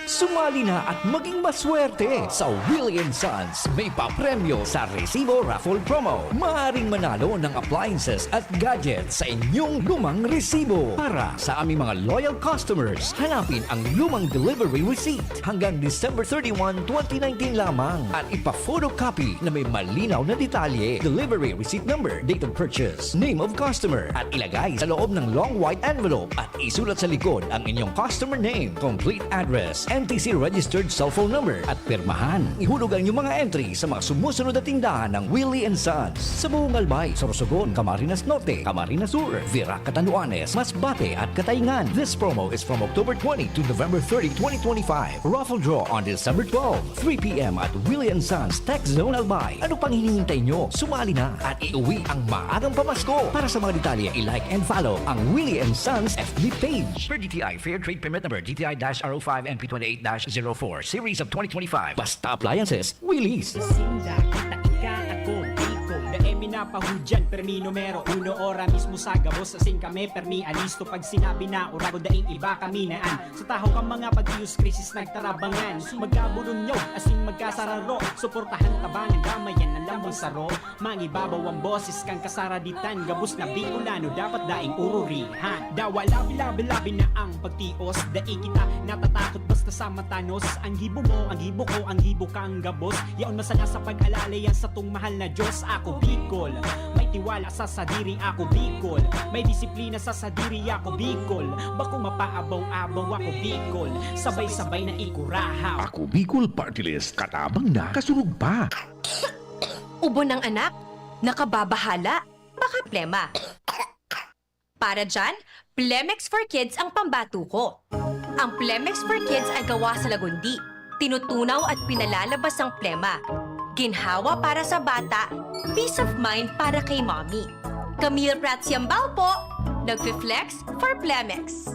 Sumali na at maging maswerte sa Willie and Sons. May papremyo sa Resibo Raffle Promo. Maaaring manalo ng appliances at gadgets sa inyong lumang resibo. Para sa aming mga loyal customers, hanapin ang lumang delivery receipt hanggang December thirty-one, twenty nineteen lamang at ipa-photocopy na may malinaw na detalye, delivery receipt number, date of purchase, name of customer, at ilagay sa loob ng long white envelope at isulat sa likod ang inyong customer name, complete address, N T C registered cellphone number, at pirmahan. Ihulog ang inyong mga entry sa mga sumusunod na tindahan ng Willie and Sons sa buong Albay, Sorsogon, Camarines Norte, Camarines Sur, Virac, Catanduanes, Masbate, at Cataingan. This promo is from October twenty to November thirty, twenty twenty-five. Raffle draw on December twelve, three p m at Willie and Sons Tech Zone Albay. Ano pang hinihintay nyo? Sumali na at iuwi ang maagang pamasko. Para sa mga detalye, i-like and follow ang Willie and Sons F B page. Per D T I Fair Trade Permit Number D T I dash R O five N P twenty-eight dash zero four, Series of twenty twenty-five. Basta Appliances, Willie's. Sinda, kita, ika, ako, Bicol. Dai mi napahudyan, permi numero uno, ora mismo sa gabos, asin kami, permi alisto pag sinabi na, urago, daing iba kami na an. Sa tahaw kan mga pagtiyos, krisis nagtarabangan. Magkabulunyog, asin magkasararo, suportahan, tabangan, damayan, an lambang saro. Mangibabaw an boses kan kasaraditan, gabos na Bicolano, dapat daing ururihan. Dawa labi-labi-labi na ang pagtios, dai kita natatakot basta sa matanos. Ang gibo mo, ang gibo ko, ang gibo kang gabos. Yaon masana sa pag-alala yan satong mahal na Diyos. Ako Bicol, may tiwala sa sadiri. Ako Bicol, may disiplina sa sadiri. Ako Bicol, bako mapaabaw-abaw. Ako Bicol, sabay-sabay na ikurahaw. Ako Bicol Party List, katabang na, kasurog pa. Ubo ng anak, nakababahala, baka plema. Para dyan, Plemex for Kids ang pambato ko. Ang Plemex for Kids ay gawa sa lagundi. Tinutunaw at pinalalabas ang plema. Ginhawa para sa bata, peace of mind para kay mommy. Camille Prats Yambao po, nagfi-flex for Plemex.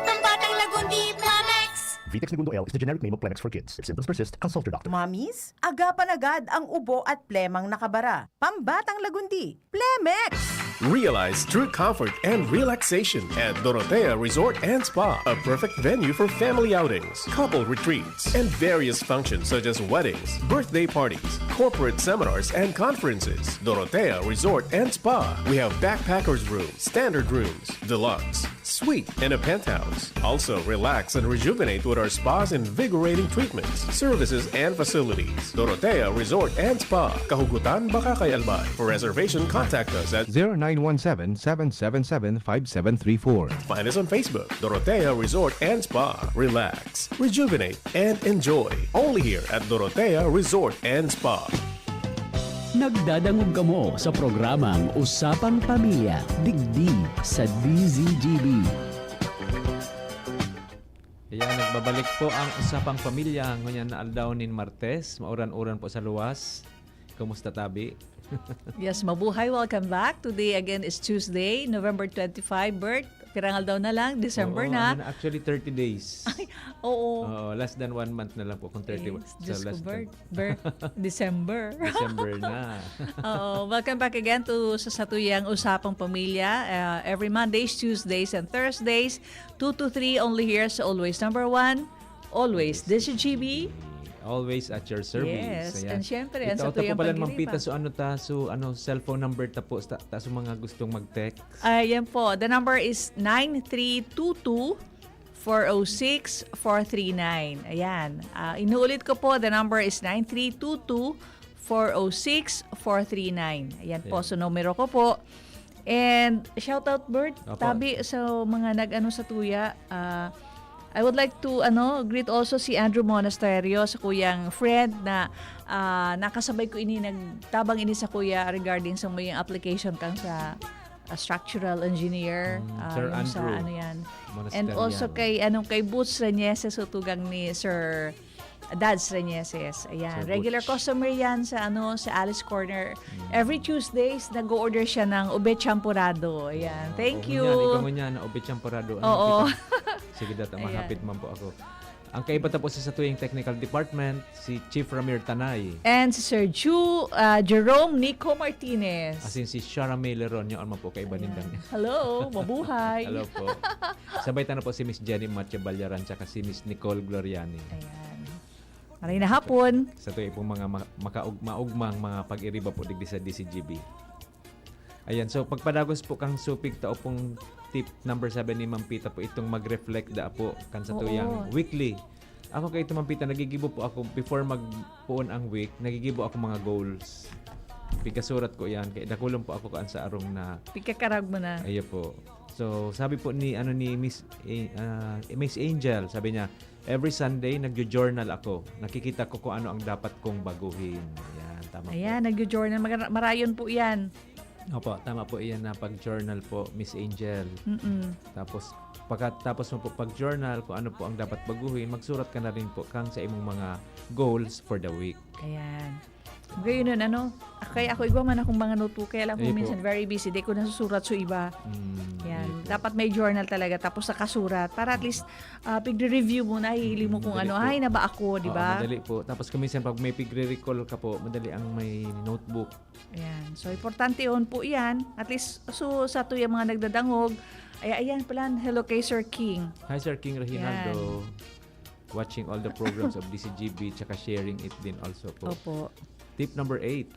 Ang batang lagundi, Plemex! Vitex Negundo L is the generic name of Plemex for Kids. If symptoms persist, consult your doctor. Mommies, agapan agad ang ubo at plemang nakabara. Pambatang lagundi, Plemex! Realize true comfort and relaxation at Dorotea Resort and Spa, a perfect venue for family outings, couple retreats, and various functions such as weddings, birthday parties, corporate seminars, and conferences. Dorotea Resort and Spa. We have backpackers room, standard rooms, deluxe, suite, and a penthouse. Also, relax and rejuvenate with our spa's invigorating treatments, services, and facilities. Dorotea Resort and Spa, Kahugutan, Bacacay, Albay. For reservation, contact us at zero nine one seven, seven seven seven, five seven three four. Find us on Facebook, Dorotea Resort and Spa. Relax, rejuvenate, and enjoy. Only here at Dorotea Resort and Spa. Nagdadangog kamo sa programang Usapang Pamilya, digdi sa D Z G B. Ayan, nagbabalik po ang Usapang Pamilya ngunyan na aldaw nin Martes. Mauran-uran po sa luwas. Kumusta, tabi? Yes, mabuhay. Welcome back. Today again is Tuesday, November twenty-five, Bert. Pirang aldaw na lang, December Oo, na. Ano na, actually, thirty days. Ay, oo. Oo, less than one month na lang po kung thirty. Yes, so, Diyos ko, less than Bert. Bert, December. December na. Oo, welcome back again to sa satuyang Usapang Pamilya. Uh, every Mondays, Tuesdays, and Thursdays, two to three, only here sa Always Number One, Always D Z G B. Always at your service. Yes, ayan. And syempre, ang Ito, ito satuyang po pala, Ma'am Pita, pag-iripa. So ano ta, so ano, cellphone number ta po, ta, ta, sa mga gustong mag-text? Ayan po, the number is nine three two two, four oh six, four three nine. Ayan. Ah, inuulit ko po, the number is nine three two two, four oh six, four three nine. Ayan po, Ayan. So numero ko po. And shout out, Bert, Opo. Tabi sa mga nag-ano satuya. Ah, I would like to, ano, greet also si Andrew Monasterio, sa kuyang friend na, ah, nakasabay ko ini, nagtabang ini sa kuya regarding sa muyang application kan sa, ah, structural engineer, Mm, ah, Sir yung sa Andrew ano yan. Monasterio. And also kay, ano, kay Boots Reñeses, tugang ni Sir Dads Reñeses. Ayan. Sir Regular Boots. Customer yan sa, ano, sa Alice Corner. Mm. Every Tuesdays, nag-o-order siya ng ube champorado. Ayan. Ah, Thank oo, you. Ngunyan, ikaw ngunyan, ube champorado. Ano, Oo. Tita? Sige, data, Ayan. Mahapit man po ako. Ang kaiba ta po sa satuyang technical department, si Chief Ramir Tanay. And si Sir Ju, ah, Jerome Nico Martinez. Asin si Shara May Leron, yun man po kaiba nindang. Hello, mabuhay. Hello po. Sabay ta na po si Miss Jenny Matya Balyaran tsaka si Miss Nicole Gloriani. Ayan. Maray na hapon. Sa tuyo pong mga ma- makaug- maugmang mga pag-iriba po digdi sa D C G B. Ayan, so pagpadagos po kang supig tao pong tip number seven ni Ma'am Pita po itong mag-reflect da po kan sa tuyang Oo. Weekly. Ako kay ito Ma'am Pita, nagigibo po ako before magpuon ang week, nagigibo ako mga goals. Pigkasurat ko yan, kaya dakulon po ako kaan sa arong na Pigkakarag mo na. Ayo po. So, sabi po ni ano ni Miss A- ah, Miss Angel, sabi niya, "Every Sunday nagjo-journal ako. Nakikita ko kung ano ang dapat kong baguhin." Ayan, tama Ayan, po. nagjo-journal. Maga- marayon po yan. Opo, tama po iyan na pag-journal po, Miss Angel. Mm-mm. Tapos, pagkatapos mo po pag-journal, kung ano po ang dapat baguhin, magsurat ka na rin po kang sa imong mga goals for the week. Ayan. Ngayon nun, ano, kaya ako igwa man akong mga notebook, kaya lang kung Ayun po. Minsan very busy, di ko nasusurat sa iba. Mm, Yan. ayun po. Dapat may journal talaga, tapos nakasurat. Para at least, ah, pigre-review mo, nahihili mo kung Madali ano, po. ay, naba ako, di Oo, ba? Madali po. Tapos kung minsan pag may pigre-recall ka po, madali ang may notebook. Ayan. So, importante yun po yan. At least, so, sa tuyang mga nagdadangog, ay, ayan pala, hello kay Sir King. Hi Sir King Reginaldo. Watching all the programs of D C G B tsaka sharing it din also po. Opo. Tip number eight.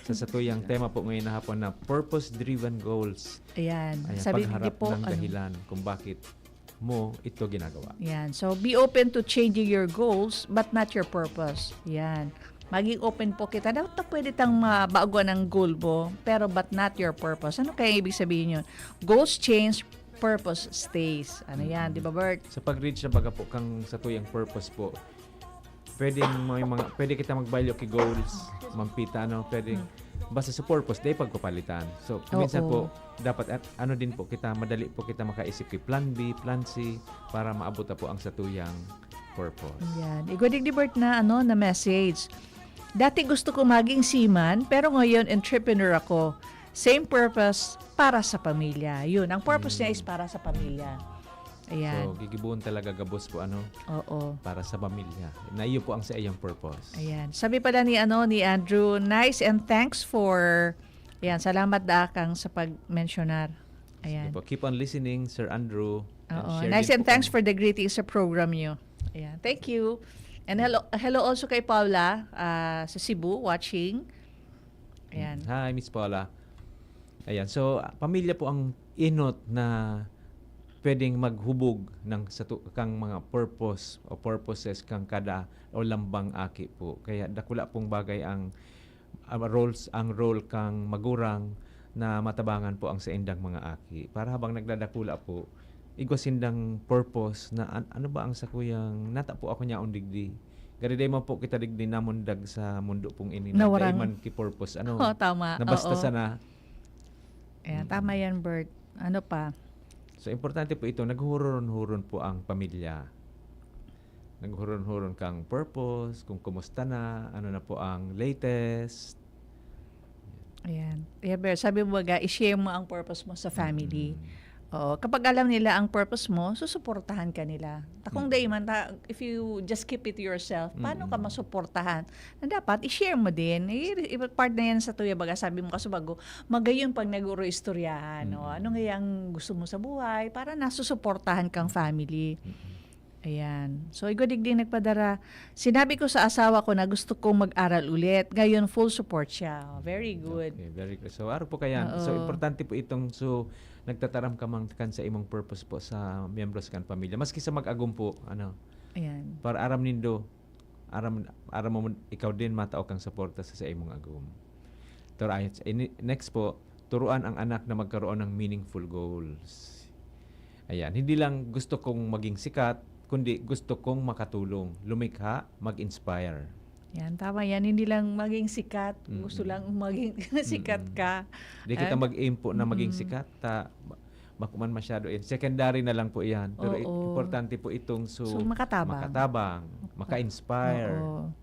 Sa satuyang tema po ngayon na hapon na purpose-driven goals. Ayan. Ayan, Sabi, pagharap di po, ng ano, dahilan kung bakit mo ito ginagawa. Yan. So, be open to changing your goals but not your purpose. Yan. Maging open po kita. Dapat na pwede tang mabaguan ang goal mo, pero but not your purpose. Ano kaya ibig sabihin yun? Goals change, purpose stays. Ano yan, di ba, Bert? Sa pag-reach na baga po kang sa tuyang purpose po, pwedeng may mga, pwede kita magbalyo ki goals, Ma'am Pita, ano, pwedeng basta sa purpose, day pagpapalitan. So, minsan Oo. po, dapat at, ano din po kita, madali po kita makaisip ki plan B, plan C, para maabot na po ang satuyang purpose. Yan. Igwa digdi, Bert, na, ano, na message. Dati gusto ko maging seaman, pero ngayon entrepreneur ako. Same purpose para sa pamilya. Yun, ang purpose niya is para sa pamilya. Ayan. So, gigibuon talaga gabos po, ano, Oo. para sa pamilya. Na iyo po ang sa iyong purpose. Ayan. Sabi pala ni, ano, ni Andrew, "Nice and thanks for," ayan, salamat da kang sa pag-mentionar. Ayan. Sige po. Keep on listening, Sir Andrew. And Oo. share Nice din and po thanks kami. for the greetings sa program nyo. Ayan. Thank you. And hello, hello also kay Paula, ah, sa Cebu, watching. Ayan. Hi, Miss Paula. Ayan. So, ah, pamilya po ang inot na pwedeng maghubog ng sa tu- kang mga purpose o purposes kang kada o lambang aki po. Kaya dakula pong bagay ang, ah, roles, ang role kang magurang na matabangan po ang saindang mga aki. Para habang nagdadakula po, igwa sindang purpose na an- ano ba ang sakuyang nata po ako niya digdi. Gari day man po kita digdi namundag sa mundo pong ini. Nawarang. Day man ki purpose. Ano? Oh, tama. Nabasta Oo. sana. Ayan, Mm. tama yan, Bert. Ano pa? So, importante po ito, naghuhuron-huron po ang pamilya. Naghuhuron-huron kang purpose, kung kumusta na, ano na po ang latest. Ayan. Yeah, Bert, sabi mo baga, i-share mo ang purpose mo sa family. Mm. Oo, kapag alam nila ang purpose mo, susuportahan ka nila. Takong Mm. day man, ta- if you just keep it to yourself, paano ka Mm. masuportahan? Na dapat, i-share mo din. I- i- part na yan sa tuya, baga sabi mo, kaso bago, magayon pag nag-uuro istoryahan, no? Mm. Ano nga ang gusto mo sa buhay? Para nasusuportahan kang family. Mm. Ayan. So, igwa digdi nagpadara. Sinabi ko sa asawa ko na gusto kong mag-aral ulit. Ngayon, full support siya. Oh, very good. Okay, very good. So, araw po kaya. So, Oo. importante po itong, so, nagtataram ka man kan sa imong purpose po sa miyembros kan pamilya. Maski sa mag-agom po, ano, Ayan. para aram nindo, aram, aram mo, ikaw din matao kang suporta sa, sa imong agom. Pero ayun, ini- next po, turuan ang anak na magkaroon ng meaningful goals. Ayan, hindi lang gusto kong maging sikat, kundi gusto kong makatulong, lumikha, mag-inspire. Yan, tama yan. Hindi lang maging sikat. Gusto Mm-mm. lang maging sikat Mm-mm. ka. Di kita Ah, mag-aim po na maging mm-mm. sikat, ta, ma- makuman masyado yan. Secondary na lang po yan. Pero i- Oo. importante po itong so, So, makatabang. makatabang, maka-inspire. Oo.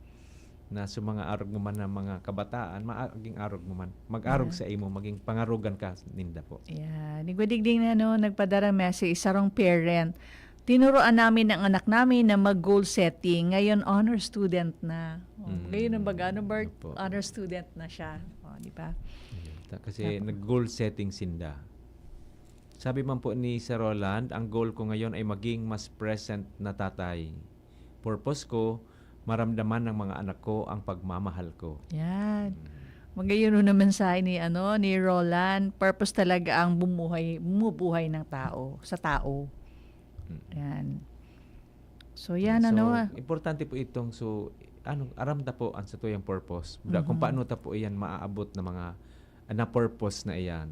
Na sa mga arog mo man na mga kabataan, maging arog mo man. Mag-arog Yeah. sa imo, maging pangarogan ka ninda po. Yeah. Nigwadigding na, no, nagpadara message, sarong parent. Tinuruan namin ang anak namin na mag-goal setting. Ngayon, honor student na. Oh, Mm. Ngayon ang baga, ano, Bert? Opo. Honor student na siya. Oh, di ba? Ayun. Ta- Kasi Tapos? Nag-goal setting sinda. Sabi man po ni Sir Roland, "Ang goal ko ngayon ay maging mas present na tatay. Purpose ko, maramdaman ng mga anak ko ang pagmamahal ko." Yan. Magayon naman sa ni ano ni Roland, purpose talaga ang bumuhay, bumubuhay ng tao, sa tao. Mm. Yan. So yan So, ano ah. Importante po itong, so, ano, aram ta po ang satuyang purpose. Da- Kung Mhm. paano ta po iyan maaabot na mga, na purpose na iyan.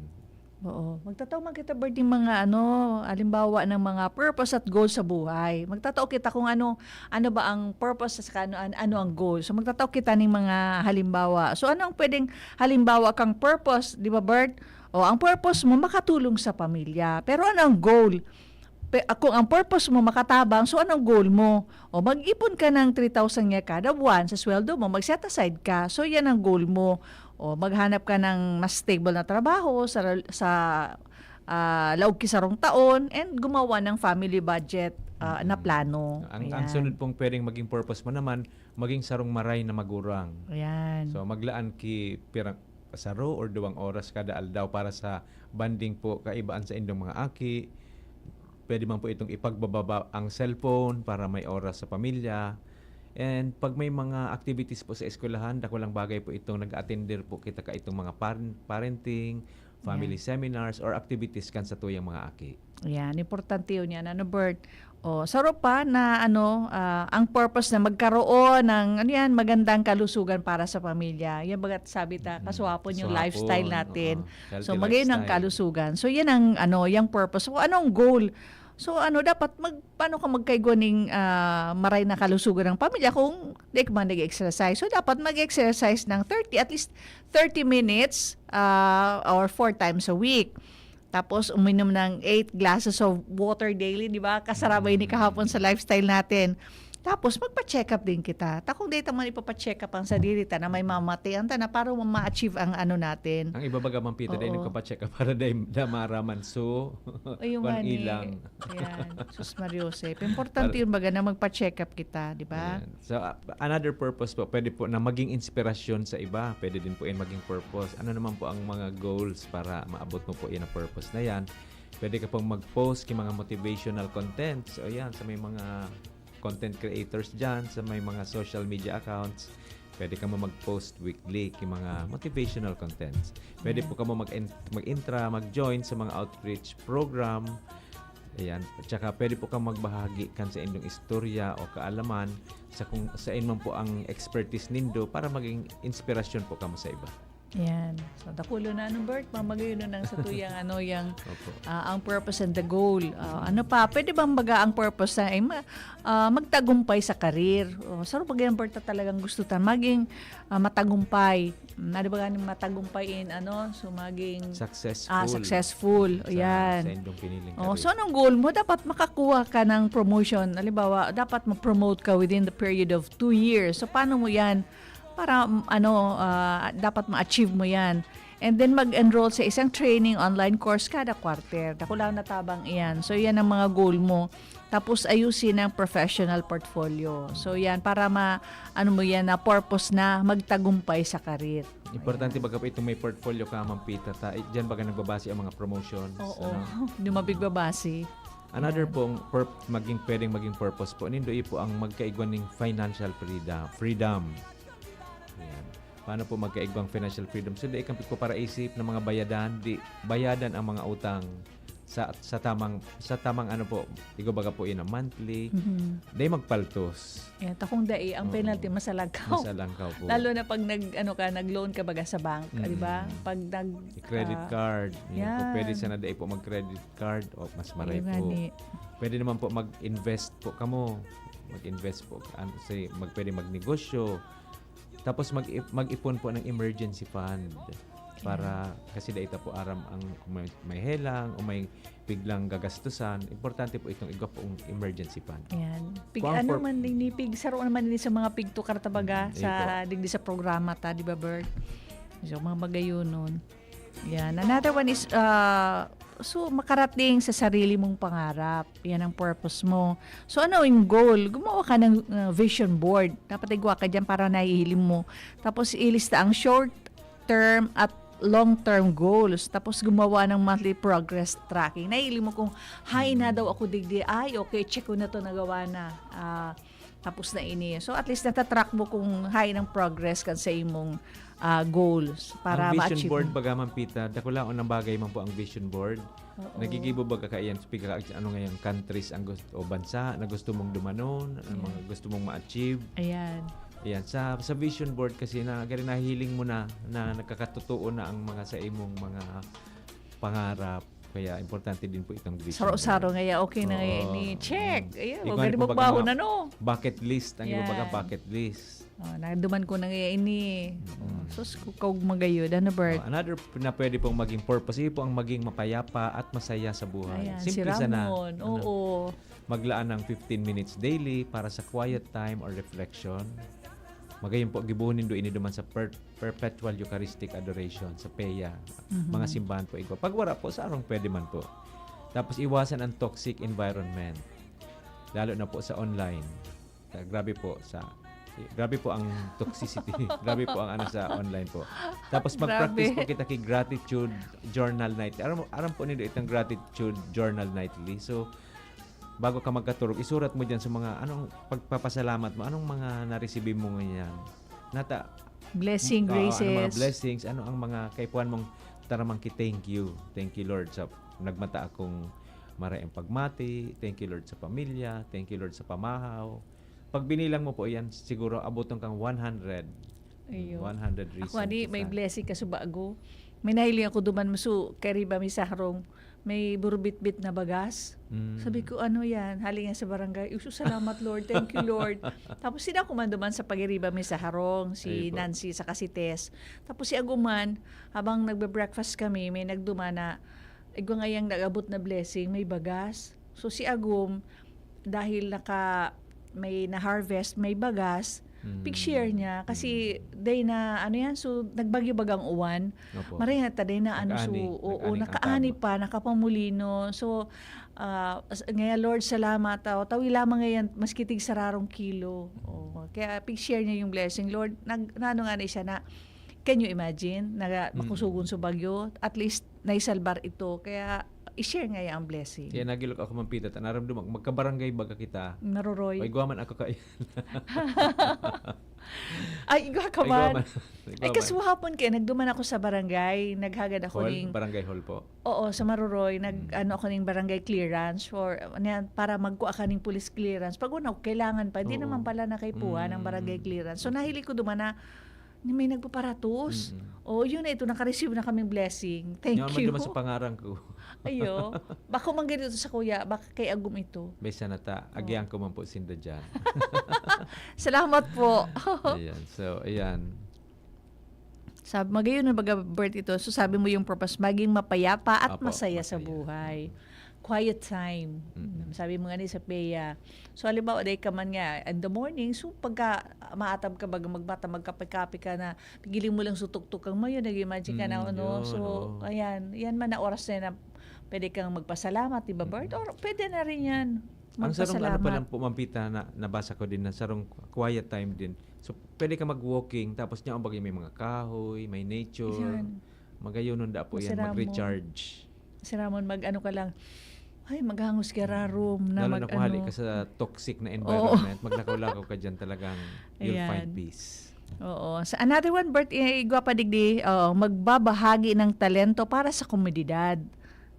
Oo. Magtatao man kita, Bert, ng mga ano, halimbawa ng mga purpose at goal sa buhay. Magtatao kita kung ano, ano ba ang purpose at saka ano, an- ano ang goal. So magtatao kita ng mga halimbawa. So ano ang pwedeng halimbawa kang purpose, di ba, Bert? O ang purpose mo makatulong sa pamilya. Pero ano ang goal? Pe- kung ang purpose mo makatabang, so anong goal mo? O mag-ipon ka ng three thousand nga kada buwan sa sweldo mo, mag-set aside ka. So yan ang goal mo. O maghanap ka ng mas stable na trabaho sa sa ah, laog ki sarong taon and gumawa ng family budget ah, na Mm. plano. Ang, ang Ayan. sunod pong pwedeng maging purpose mo naman, maging sarong maray na magurang. Ayan. So maglaan ki pirang saro or duwang oras kada aldaw para sa bonding po, kaibaan sa indong mga aki. Pwede man po itong ipagbababa ang cellphone para may oras sa pamilya. And pag may mga activities po sa eskwelahan, dakulang bagay po itong nag-attender po kita ka itong mga parent, parenting, family Yan. Seminars, or activities kan sa tuyang mga aki. Yan, importante yun yan. Ano, Bert? O, saro pa na ano, ah, ang purpose na magkaroon ng, ano yan, magandang kalusugan para sa pamilya. Yan bagat sabi ta, Mm. kaswapon yung Kaswapon, lifestyle natin. Oo. Healthy So, magayon ang lifestyle. Kalusugan. So, yan ang, ano, yung purpose. So, anong goal? So, ano, dapat mag, paano ka magkaigwa ning ah, maray na kalusugan ng pamilya kung di ka man nag-exercise? So, dapat mag-exercise ng thirty, at least thirty minutes ah, or four times a week. Tapos, uminom ng eight glasses of water daily, di ba? Kasarabay ni kahapon sa lifestyle natin. Tapos, magpa-check up din kita. Ta kung data man ipapa-check up ang sadiri ta na may mamatian ta na para ma-achieve ang ano natin. Ang iba baga man pita dahil Oo. nagpapacheck up para dahil damara man so Ayun kwan nga ni. ilang. Yan. Sus Mariosep. Importante Para- yun baga na magpa-check up kita, di ba? Ayan. So, uh, another purpose po, pwede po na maging inspirasyon sa iba. Pwede din po yan maging purpose. Ano naman po ang mga goals para maabot mo po yan ang purpose na yan? Pwede ka pong mag-post ng mga motivational content. So, ayan, sa may mga content creators dyan, sa may mga social media accounts, pwede ka mo mag-post weekly ng mga motivational contents. Pwede Ayan. po ka mo mag-, mag-intra, mag-join sa mga outreach program. Ayan. At saka pwede po kang magbahagi kan sa inyong istorya o kaalaman sa kung saan man po ang expertise nindo para maging inspirasyon po kamo sa iba. Yan. So, dakulo na, ano, Bert? Mamagayon na nang sa tuyang, ano, yang, Opo. ah, ang purpose and the goal. Ah, ano pa? Pwede bang baga ang purpose na ay ma- ah, magtagumpay sa karir? O, sa baga yung Bert na talagang gusto ta, maging ah, matagumpay. Mm, ano ba ganing matagumpay in, ano? So, maging Successful. Ah, successful. Sa, Ayan. Sa inyong piniling Oh, career. So, anong goal mo? Dapat makakuha ka ng promotion. Halimbawa, dapat ma-promote ka within the period of two years. So, paano mo yan? Para, mm, ano, ah, dapat ma-achieve mo yan. And then, mag-enroll sa isang training online course kada quarter. Dakulang natabang iyan. So, yan ang mga goal mo. Tapos, ayusin ang professional portfolio. So, yan, para ma-, ano mo yan, na purpose na magtagumpay sa karir. Importante Ayan. Baga po itong may portfolio ka, Ma'am Pita. Ta, diyan baga nagbabase ang mga promotions. Oo. Ano? Hindi mabigbabase. Another Ayan. Pong pur- maging, pwedeng maging purpose po nindo, iyo po ang magkaigwa ning financial freedom. Freedom. Ayan. Paano po magkaigwang financial freedom? So, di ikang pagpaparaisip ng mga bayadan, di bayadan ang mga utang sa sa tamang sa tamang ano po, igo baga po yun ang monthly. Mhm. Di magpaltos. Yan, takong dai, ang Oo. Penalty, masalangkaw. Masalangkaw po. Lalo na pag nag, ano ka, nag-loan ka baga sa bank, Mm. Di ba? Pag nag, Credit ah, card. Yun po. Yan. Pwede sana dai po mag-credit card o mas maray Ayun po. Nga ni. Pwede naman po mag-invest po kamo. Mag-invest po. An, say, mag, pwede magnegosyo. Tapos mag, mag-ipon po ng emergency fund. Para, kasi dai ta po aram ang kung may, may helang o may biglang gagastusan. Importante po itong igwa pong emergency fund. Yan. Pig, Kung ang ano for- man din, ni pig, saro naman din sa mga pigtukar tabaga Mm, sa, ito. Digdi sa programa ta, di ba, Bert? So, mga bagay yun nun. Yan. Another one is, uh, So, makarating sa sarili mong pangarap. Yan ang purpose mo. So, ano yung goal? Gumawa ka ng, uh, vision board. Dapat igwa ka dyan para nahihiling mo. Tapos, ilista ang short term at long term goals. Tapos, gumawa ng monthly progress tracking. Nahihiling mo kung, "Hay na daw ako digdi. Ay, okay, check ko na to, nagawa na." Ah, tapos na ini. So, at least natatrack mo kung hay ng progress kan sa imong, ah, goals para Ang vision ma-achieve board mo. Baga man, Pita, dakulaon ang bagay man po ang vision board. Oo. Nagigibo baga ka iyan, speak ka, ano nga yung countries ang gusto, o bansa na gusto mong dumanon, ang Ayan. mga gusto mong ma-achieve. Ayan. Ayan. Sa, sa vision board kasi na, gari nahihiling mo na, na nagkakatotoo na ang mga sa imong mga pangarap. Kaya importante din po itong vision Saro-saro board. Ngaya, okay na ngaya Oo. ini. Check! Mm. Ayan, Ikaw magaling halimbawa, magbaho mga na, no? Bucket list. Ang iba baga Yan. bucket list. Oh, naduman ko na ngaya ini. Mm. Oh, sus, kukaw magayod. Ano, Bert? Oh, another p-, na pwede pong maging purpose, iyo po ang maging mapayapa at masaya sa buhay. Ayan, si Simple sana. Ramon. Ano? Oo. Maglaan ng fifteen minutes daily para sa quiet time or reflection. Magayon po, gibohon nindo ini duman sa per-, Perpetual Eucharistic Adoration sa peya. Mhm. Mga simbahan po igwa. Pag wala po, sa arong pwede man po. Tapos iwasan ang toxic environment. Lalo na po sa online. Ah, grabe po sa, grabe po ang toxicity. Grabe po ang ano sa online po. Tapos mag-practice Grabe. po kita kay gratitude journal night. Aram mo, aram po nindo itong gratitude journal nightly. So, bago ka magkaturog, isurat mo diyan sa mga, anong pagpapasalamat mo, anong mga naresibi mo ngayon? Nata-, Blessing, Oo, ano mga graces. blessings, ano ang mga kaipuhan mong taramang ki-thank you? Thank you, Lord, sa nagmata akong maray ang pagmati. Thank you, Lord, sa pamilya. Thank you, Lord, sa pamahaw. Pag binilang mo po yan, siguro abuton kang one hundred. Iyo. One hundred reasons Ako ani, to may thank. blessing ka subago. May nahiling ako duman, masu, kay Riba may saharong, may burbitbit na bagas. Mm. Sabi ko, "Ano yan?" Hali nga sa barangay. Uso, salamat, Lord. Thank you, Lord. Tapos sila ko man duman sa pag-iriba may saharong, si Ay po. Nancy sa Casites. Tapos si Aguman, habang nagbe-breakfast kami, may nagduman na, igwa ngayang nag-abot na blessing, may bagas. So si Agum, dahil naka, may na-harvest, may bagas, Mm. pig-share niya. Kasi Mm. day na, ano yan, so nagbagyo bagang uwan. Opo. Maray na ta day na, ano, so, Nag-ani, oo, nag-ani ang nakaani tab. pa, nakapamulino. So, ah, as-, ngaya, Lord, salamat. Taw-, tawi lamang ngayon, maski tig sararong kilo. Mm. Oo. Kaya pig-share niya yung blessing. Lord, nag-, naano nga na siya na, can you imagine? Na Mm. makusugon sa bagyo. At least, naisalbar ito. Kaya, i-share ngaya ang blessing. Kaya nagilok ako, Ma'am Pita, ta naramdaman ko, magkabarangay baga kita. Maruroy. Ay, igwa man ako kay Ay, igwa ka Ay, igwa man. man. Igwa Ay, man. kasuhapon kaya, nagduman ako sa barangay, naghagad ako Hall? ning Barangay hall po? Oo, sa Maruroy, nag, Mm. ano ako ning barangay clearance for, ano yan, para magkuha ka ning police clearance. Pag una, kailangan pa, di Oo. naman pala nakaipuhan ang barangay Mm. clearance. So, nahiling ko duman na, na may nagpaparatos. Mm. Oo, yun na ito, naka-receive na kaming blessing. Thank Yaman you. naman sa pangarang ko. Ayo. Bako man ganito sa kuya, baka kay Agum ito. May sana ta, Oo. agihan ko man po sinda dyan. Salamat po. Ayan. So, ayan. Sabi, magayon na baga, Bert, ito. So, sabi mo yung purpose, maging mapayapa at Apo, masaya sa masaya. buhay. Mm. Quiet time. Mm-mm. Sabi mo nga ni sa Pea. So, halimbawa, day ka man nga, in the morning, so, pagka maatab ka, baga magbata, magkape-kape ka na, pigiling mo lang sutuktok kang mayo, nag-imagine ka na, Mm, ano. yun, So, oo. ayan, yan man na oras na yan na pwede kang magpasalamat, di ba, Bert? Mm-mm. Or pwede na rin yan, Ang sarong ano pa magpasalamat. lang po, Ma'am Pita, na nabasa ko din na sarong quiet time din. So, pwede ka mag-walking, tapos niya, ang bagay, may mga kahoy, may nature. Yan. Magayonon da po yan, Masira mo. mag-recharge. Masira mo, mag-ano ka lang. Ay, maghangos ka rarom na Lalo na mag-, kung hali ano. ka sa toxic na Oo. environment, maglakaw-lakaw ka dyan, talagang you'll find Ayan. peace. Oo. Sa another one, Bert, eh, igwa pa digdi, oo, magbabahagi ng talento para sa komunidad.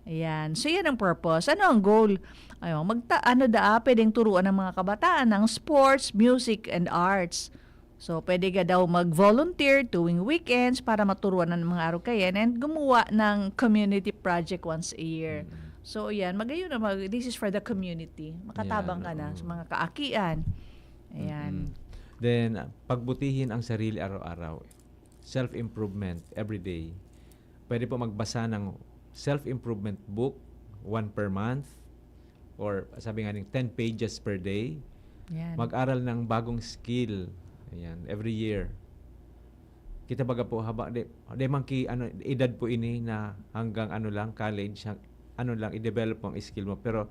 Ayan. So, yan ang purpose. Ano ang goal? Ayun, magta-, ano daa, pwedeng turuan ng mga kabataan ng sports, music, and arts. So, pwede ka daw mag-volunteer tuwing weekends para maturuan ng mga arukayan and gumawa ng community project once a year. Mm. So, yan. Magayon na mag-, this is for the community. Makatabang Yan, ka na oo. sa mga kaakian. Ayan. Mm-mm. Then, ah, pagbutihin ang sarili araw-araw. Self-improvement every day. Pwede po magbasa ng self-improvement book, one per month, or sabi nga ning ten pages per day. Yan. Mag-aral ng bagong skill. Ayan, every year. Kita baga po, haba, di, di man ki, ano, edad po ini na hanggang ano lang, college, hang-, ano lang, i-develop mo ang skill mo. Pero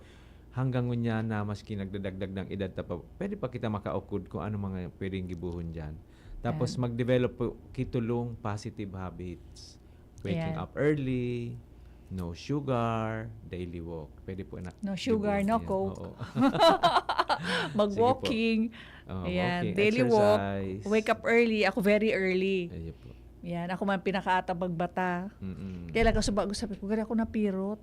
hanggang ngunyan na maski nagdadagdag ng edad ta pa, pwede pa kita makaukod kung ano mga pwedeng gibohon diyan. Tapos Yan. mag-develop po kitulong positive habits. Waking Ayan. up early, no sugar, daily walk. Pwede po na No sugar, no gibohon yan. Coke. Oo. Mag-walking. Sige po. Oh, Ayan, walking, daily walk. Exercise. Wake up early. Ako very early. Ayun po. Yan, ako man pinakaatabag bata. Mm-mm. Kaya lang kaso bago sabi ko, "Gari ako napirot."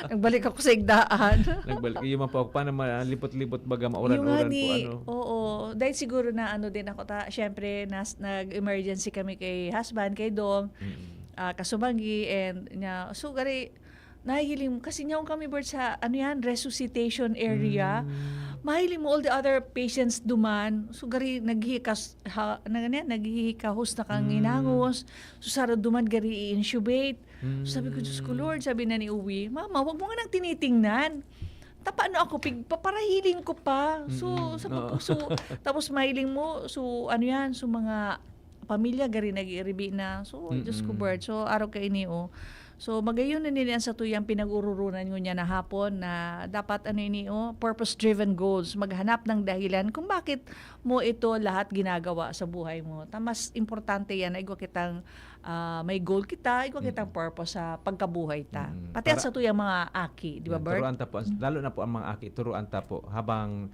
Nagbalik ako sa igdaan. Nagbalik. Yung mga pa-, paano malipot-lipot baga, Yung nga mauran-uran po, ni, ano? oo. Dahil siguro na ano din ako, ta, syempre, nas-, nag-emergency kami kay husband, kay Dong, Mm-mm. ah, kasumanggi, and niya, so, gari, nahihiling, kasi niya kami, Bert, sa, ano yan, resuscitation area. Mm. Mahiling mo, all the other patients duman. So, gari, naghihikas-, ha, na, ganyan, naghihikahos na kang Mm. hinangos. So, saro duman, gari, i-intubate. Sabi ko, "Diyos ko, Mm. Lord," sabi na ni Uwi, "Mama, wag mo nga nang tinitingnan. Tapano ako, pig-, paparahiling ko pa." So, Mm-mm. sabi ko, Oo. so, tapos mahiling mo, so, ano yan, so, mga pamilya, gari nag-iiribi na. So, Diyos ko, Mm-mm. Bert. So, araw kaini, oh. So, magayon na nila sa tuyang pinag-ururunan ngunyan na hapon na dapat, ano ini, oh, purpose-driven goals. Maghanap ng dahilan kung bakit mo ito lahat ginagawa sa buhay mo. Ta, mas importante yan na igwa kitang, ah, may goal kita, igwa kitang Mm. purpose sa pagkabuhay ta. Mm. Pati yan Para sa tuyang mga aki, di ba, Mm, Bert? turuan ta po, ang, Mm. lalo na po ang mga aki, turuan ta po habang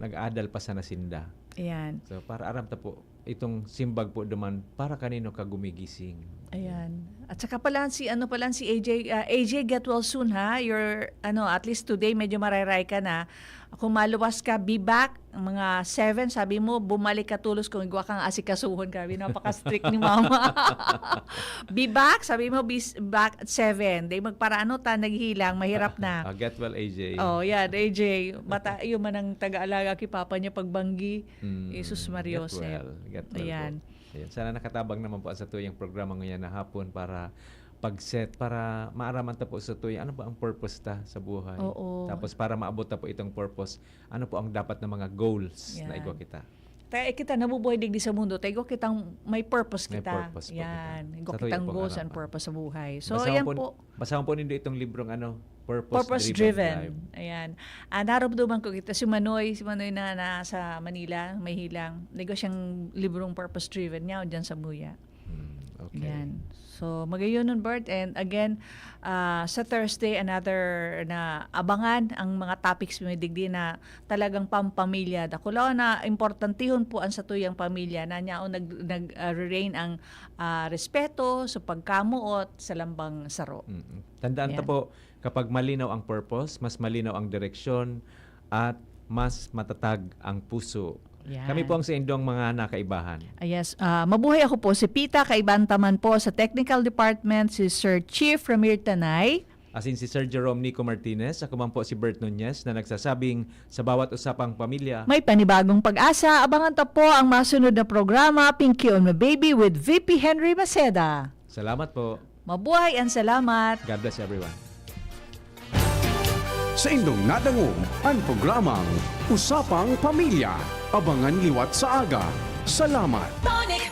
nag-aadal pa sana sinda. Ayan. So, para aram ta po, itong simbag po duman, para kanino ka gumigising. Ayan. At saka pala, si, ano pala, si A J, ah, A J, get well soon, ha? You're, ano, at least today, medyo maray-ray ka na. Kung maluwas ka, be back. Mga seven, sabi mo, bumalik ka tulos kung igwa kang asikasuhon. Grabe, napaka-strict ni mama. Be back, sabi mo, be s-, back at seven. Di magparaano ta, naghilang, mahirap na. Ah, get well, A J. Oh, yan, A J. Mata, yun man ang taga-alaga ki papa niya pagbanggi. Mm, Jesus Maria get Jose. well, get well Ayan. po. Ayan. Sana nakatabang naman po sa tuyang programa ngayon na hapon para pag-set, para maaraman ta po sa tuyang ano ba ang purpose ta sa buhay. Oo. Tapos para maabot ta po itong purpose, ano po ang dapat na mga goals na Yan. igwa kita? Ta, eh, kita nabubuhay digdi sa mundo, ta igwa kitang may purpose May kita. purpose po kita. Yan. Igwa Sa tuyo kitang pong goals araw, and ah. purpose sa buhay. So, Basahon yan po, po. basahon po nindo itong librong ano, Purpose Purpose Driven Driven. Life. Ayan. Ah, narumduman ko kita. Si Manoy, si Manoy na nasa Manila, may hilang. Igwa siyang librong Purpose Driven niya, o dyan sa Muya. Hmm, okay. Yan. So, magayon nun, Bert. And again, ah, sa Thursday, another na abangan ang mga topics mo digdi na talagang pampamilya. Dakulaon na importantihon po ang satuyang pamilya na niyaon nag-, nag, ah, re-reign ang, ah, respeto, sa pagkamuot, sa lambang saro. Mm-mm. Tandaan ta Yan. po, kapag malinaw ang purpose, mas malinaw ang direksyon, at mas matatag ang puso. Yan. Kami po ang sa indong mga nakaibahan. Ah, yes. Ah, mabuhay ako po si Pita, kaibahan ta man po sa technical department, si Sir Chief Ramir Tanay. Asin si Sir Jerome Nico Martinez, ako man po si Bert Nunez na nagsasabing sa bawat usapang pamilya. May panibagong pag-asa, abangan ta po ang masunod na programa, Pinky on My Baby with V P Henry Maceda. Salamat po. Mabuhay and salamat. God bless everyone. Sa indong nadangog an programang Usapang Pamilya. Abangan liwat sa aga. Salamat. Tonic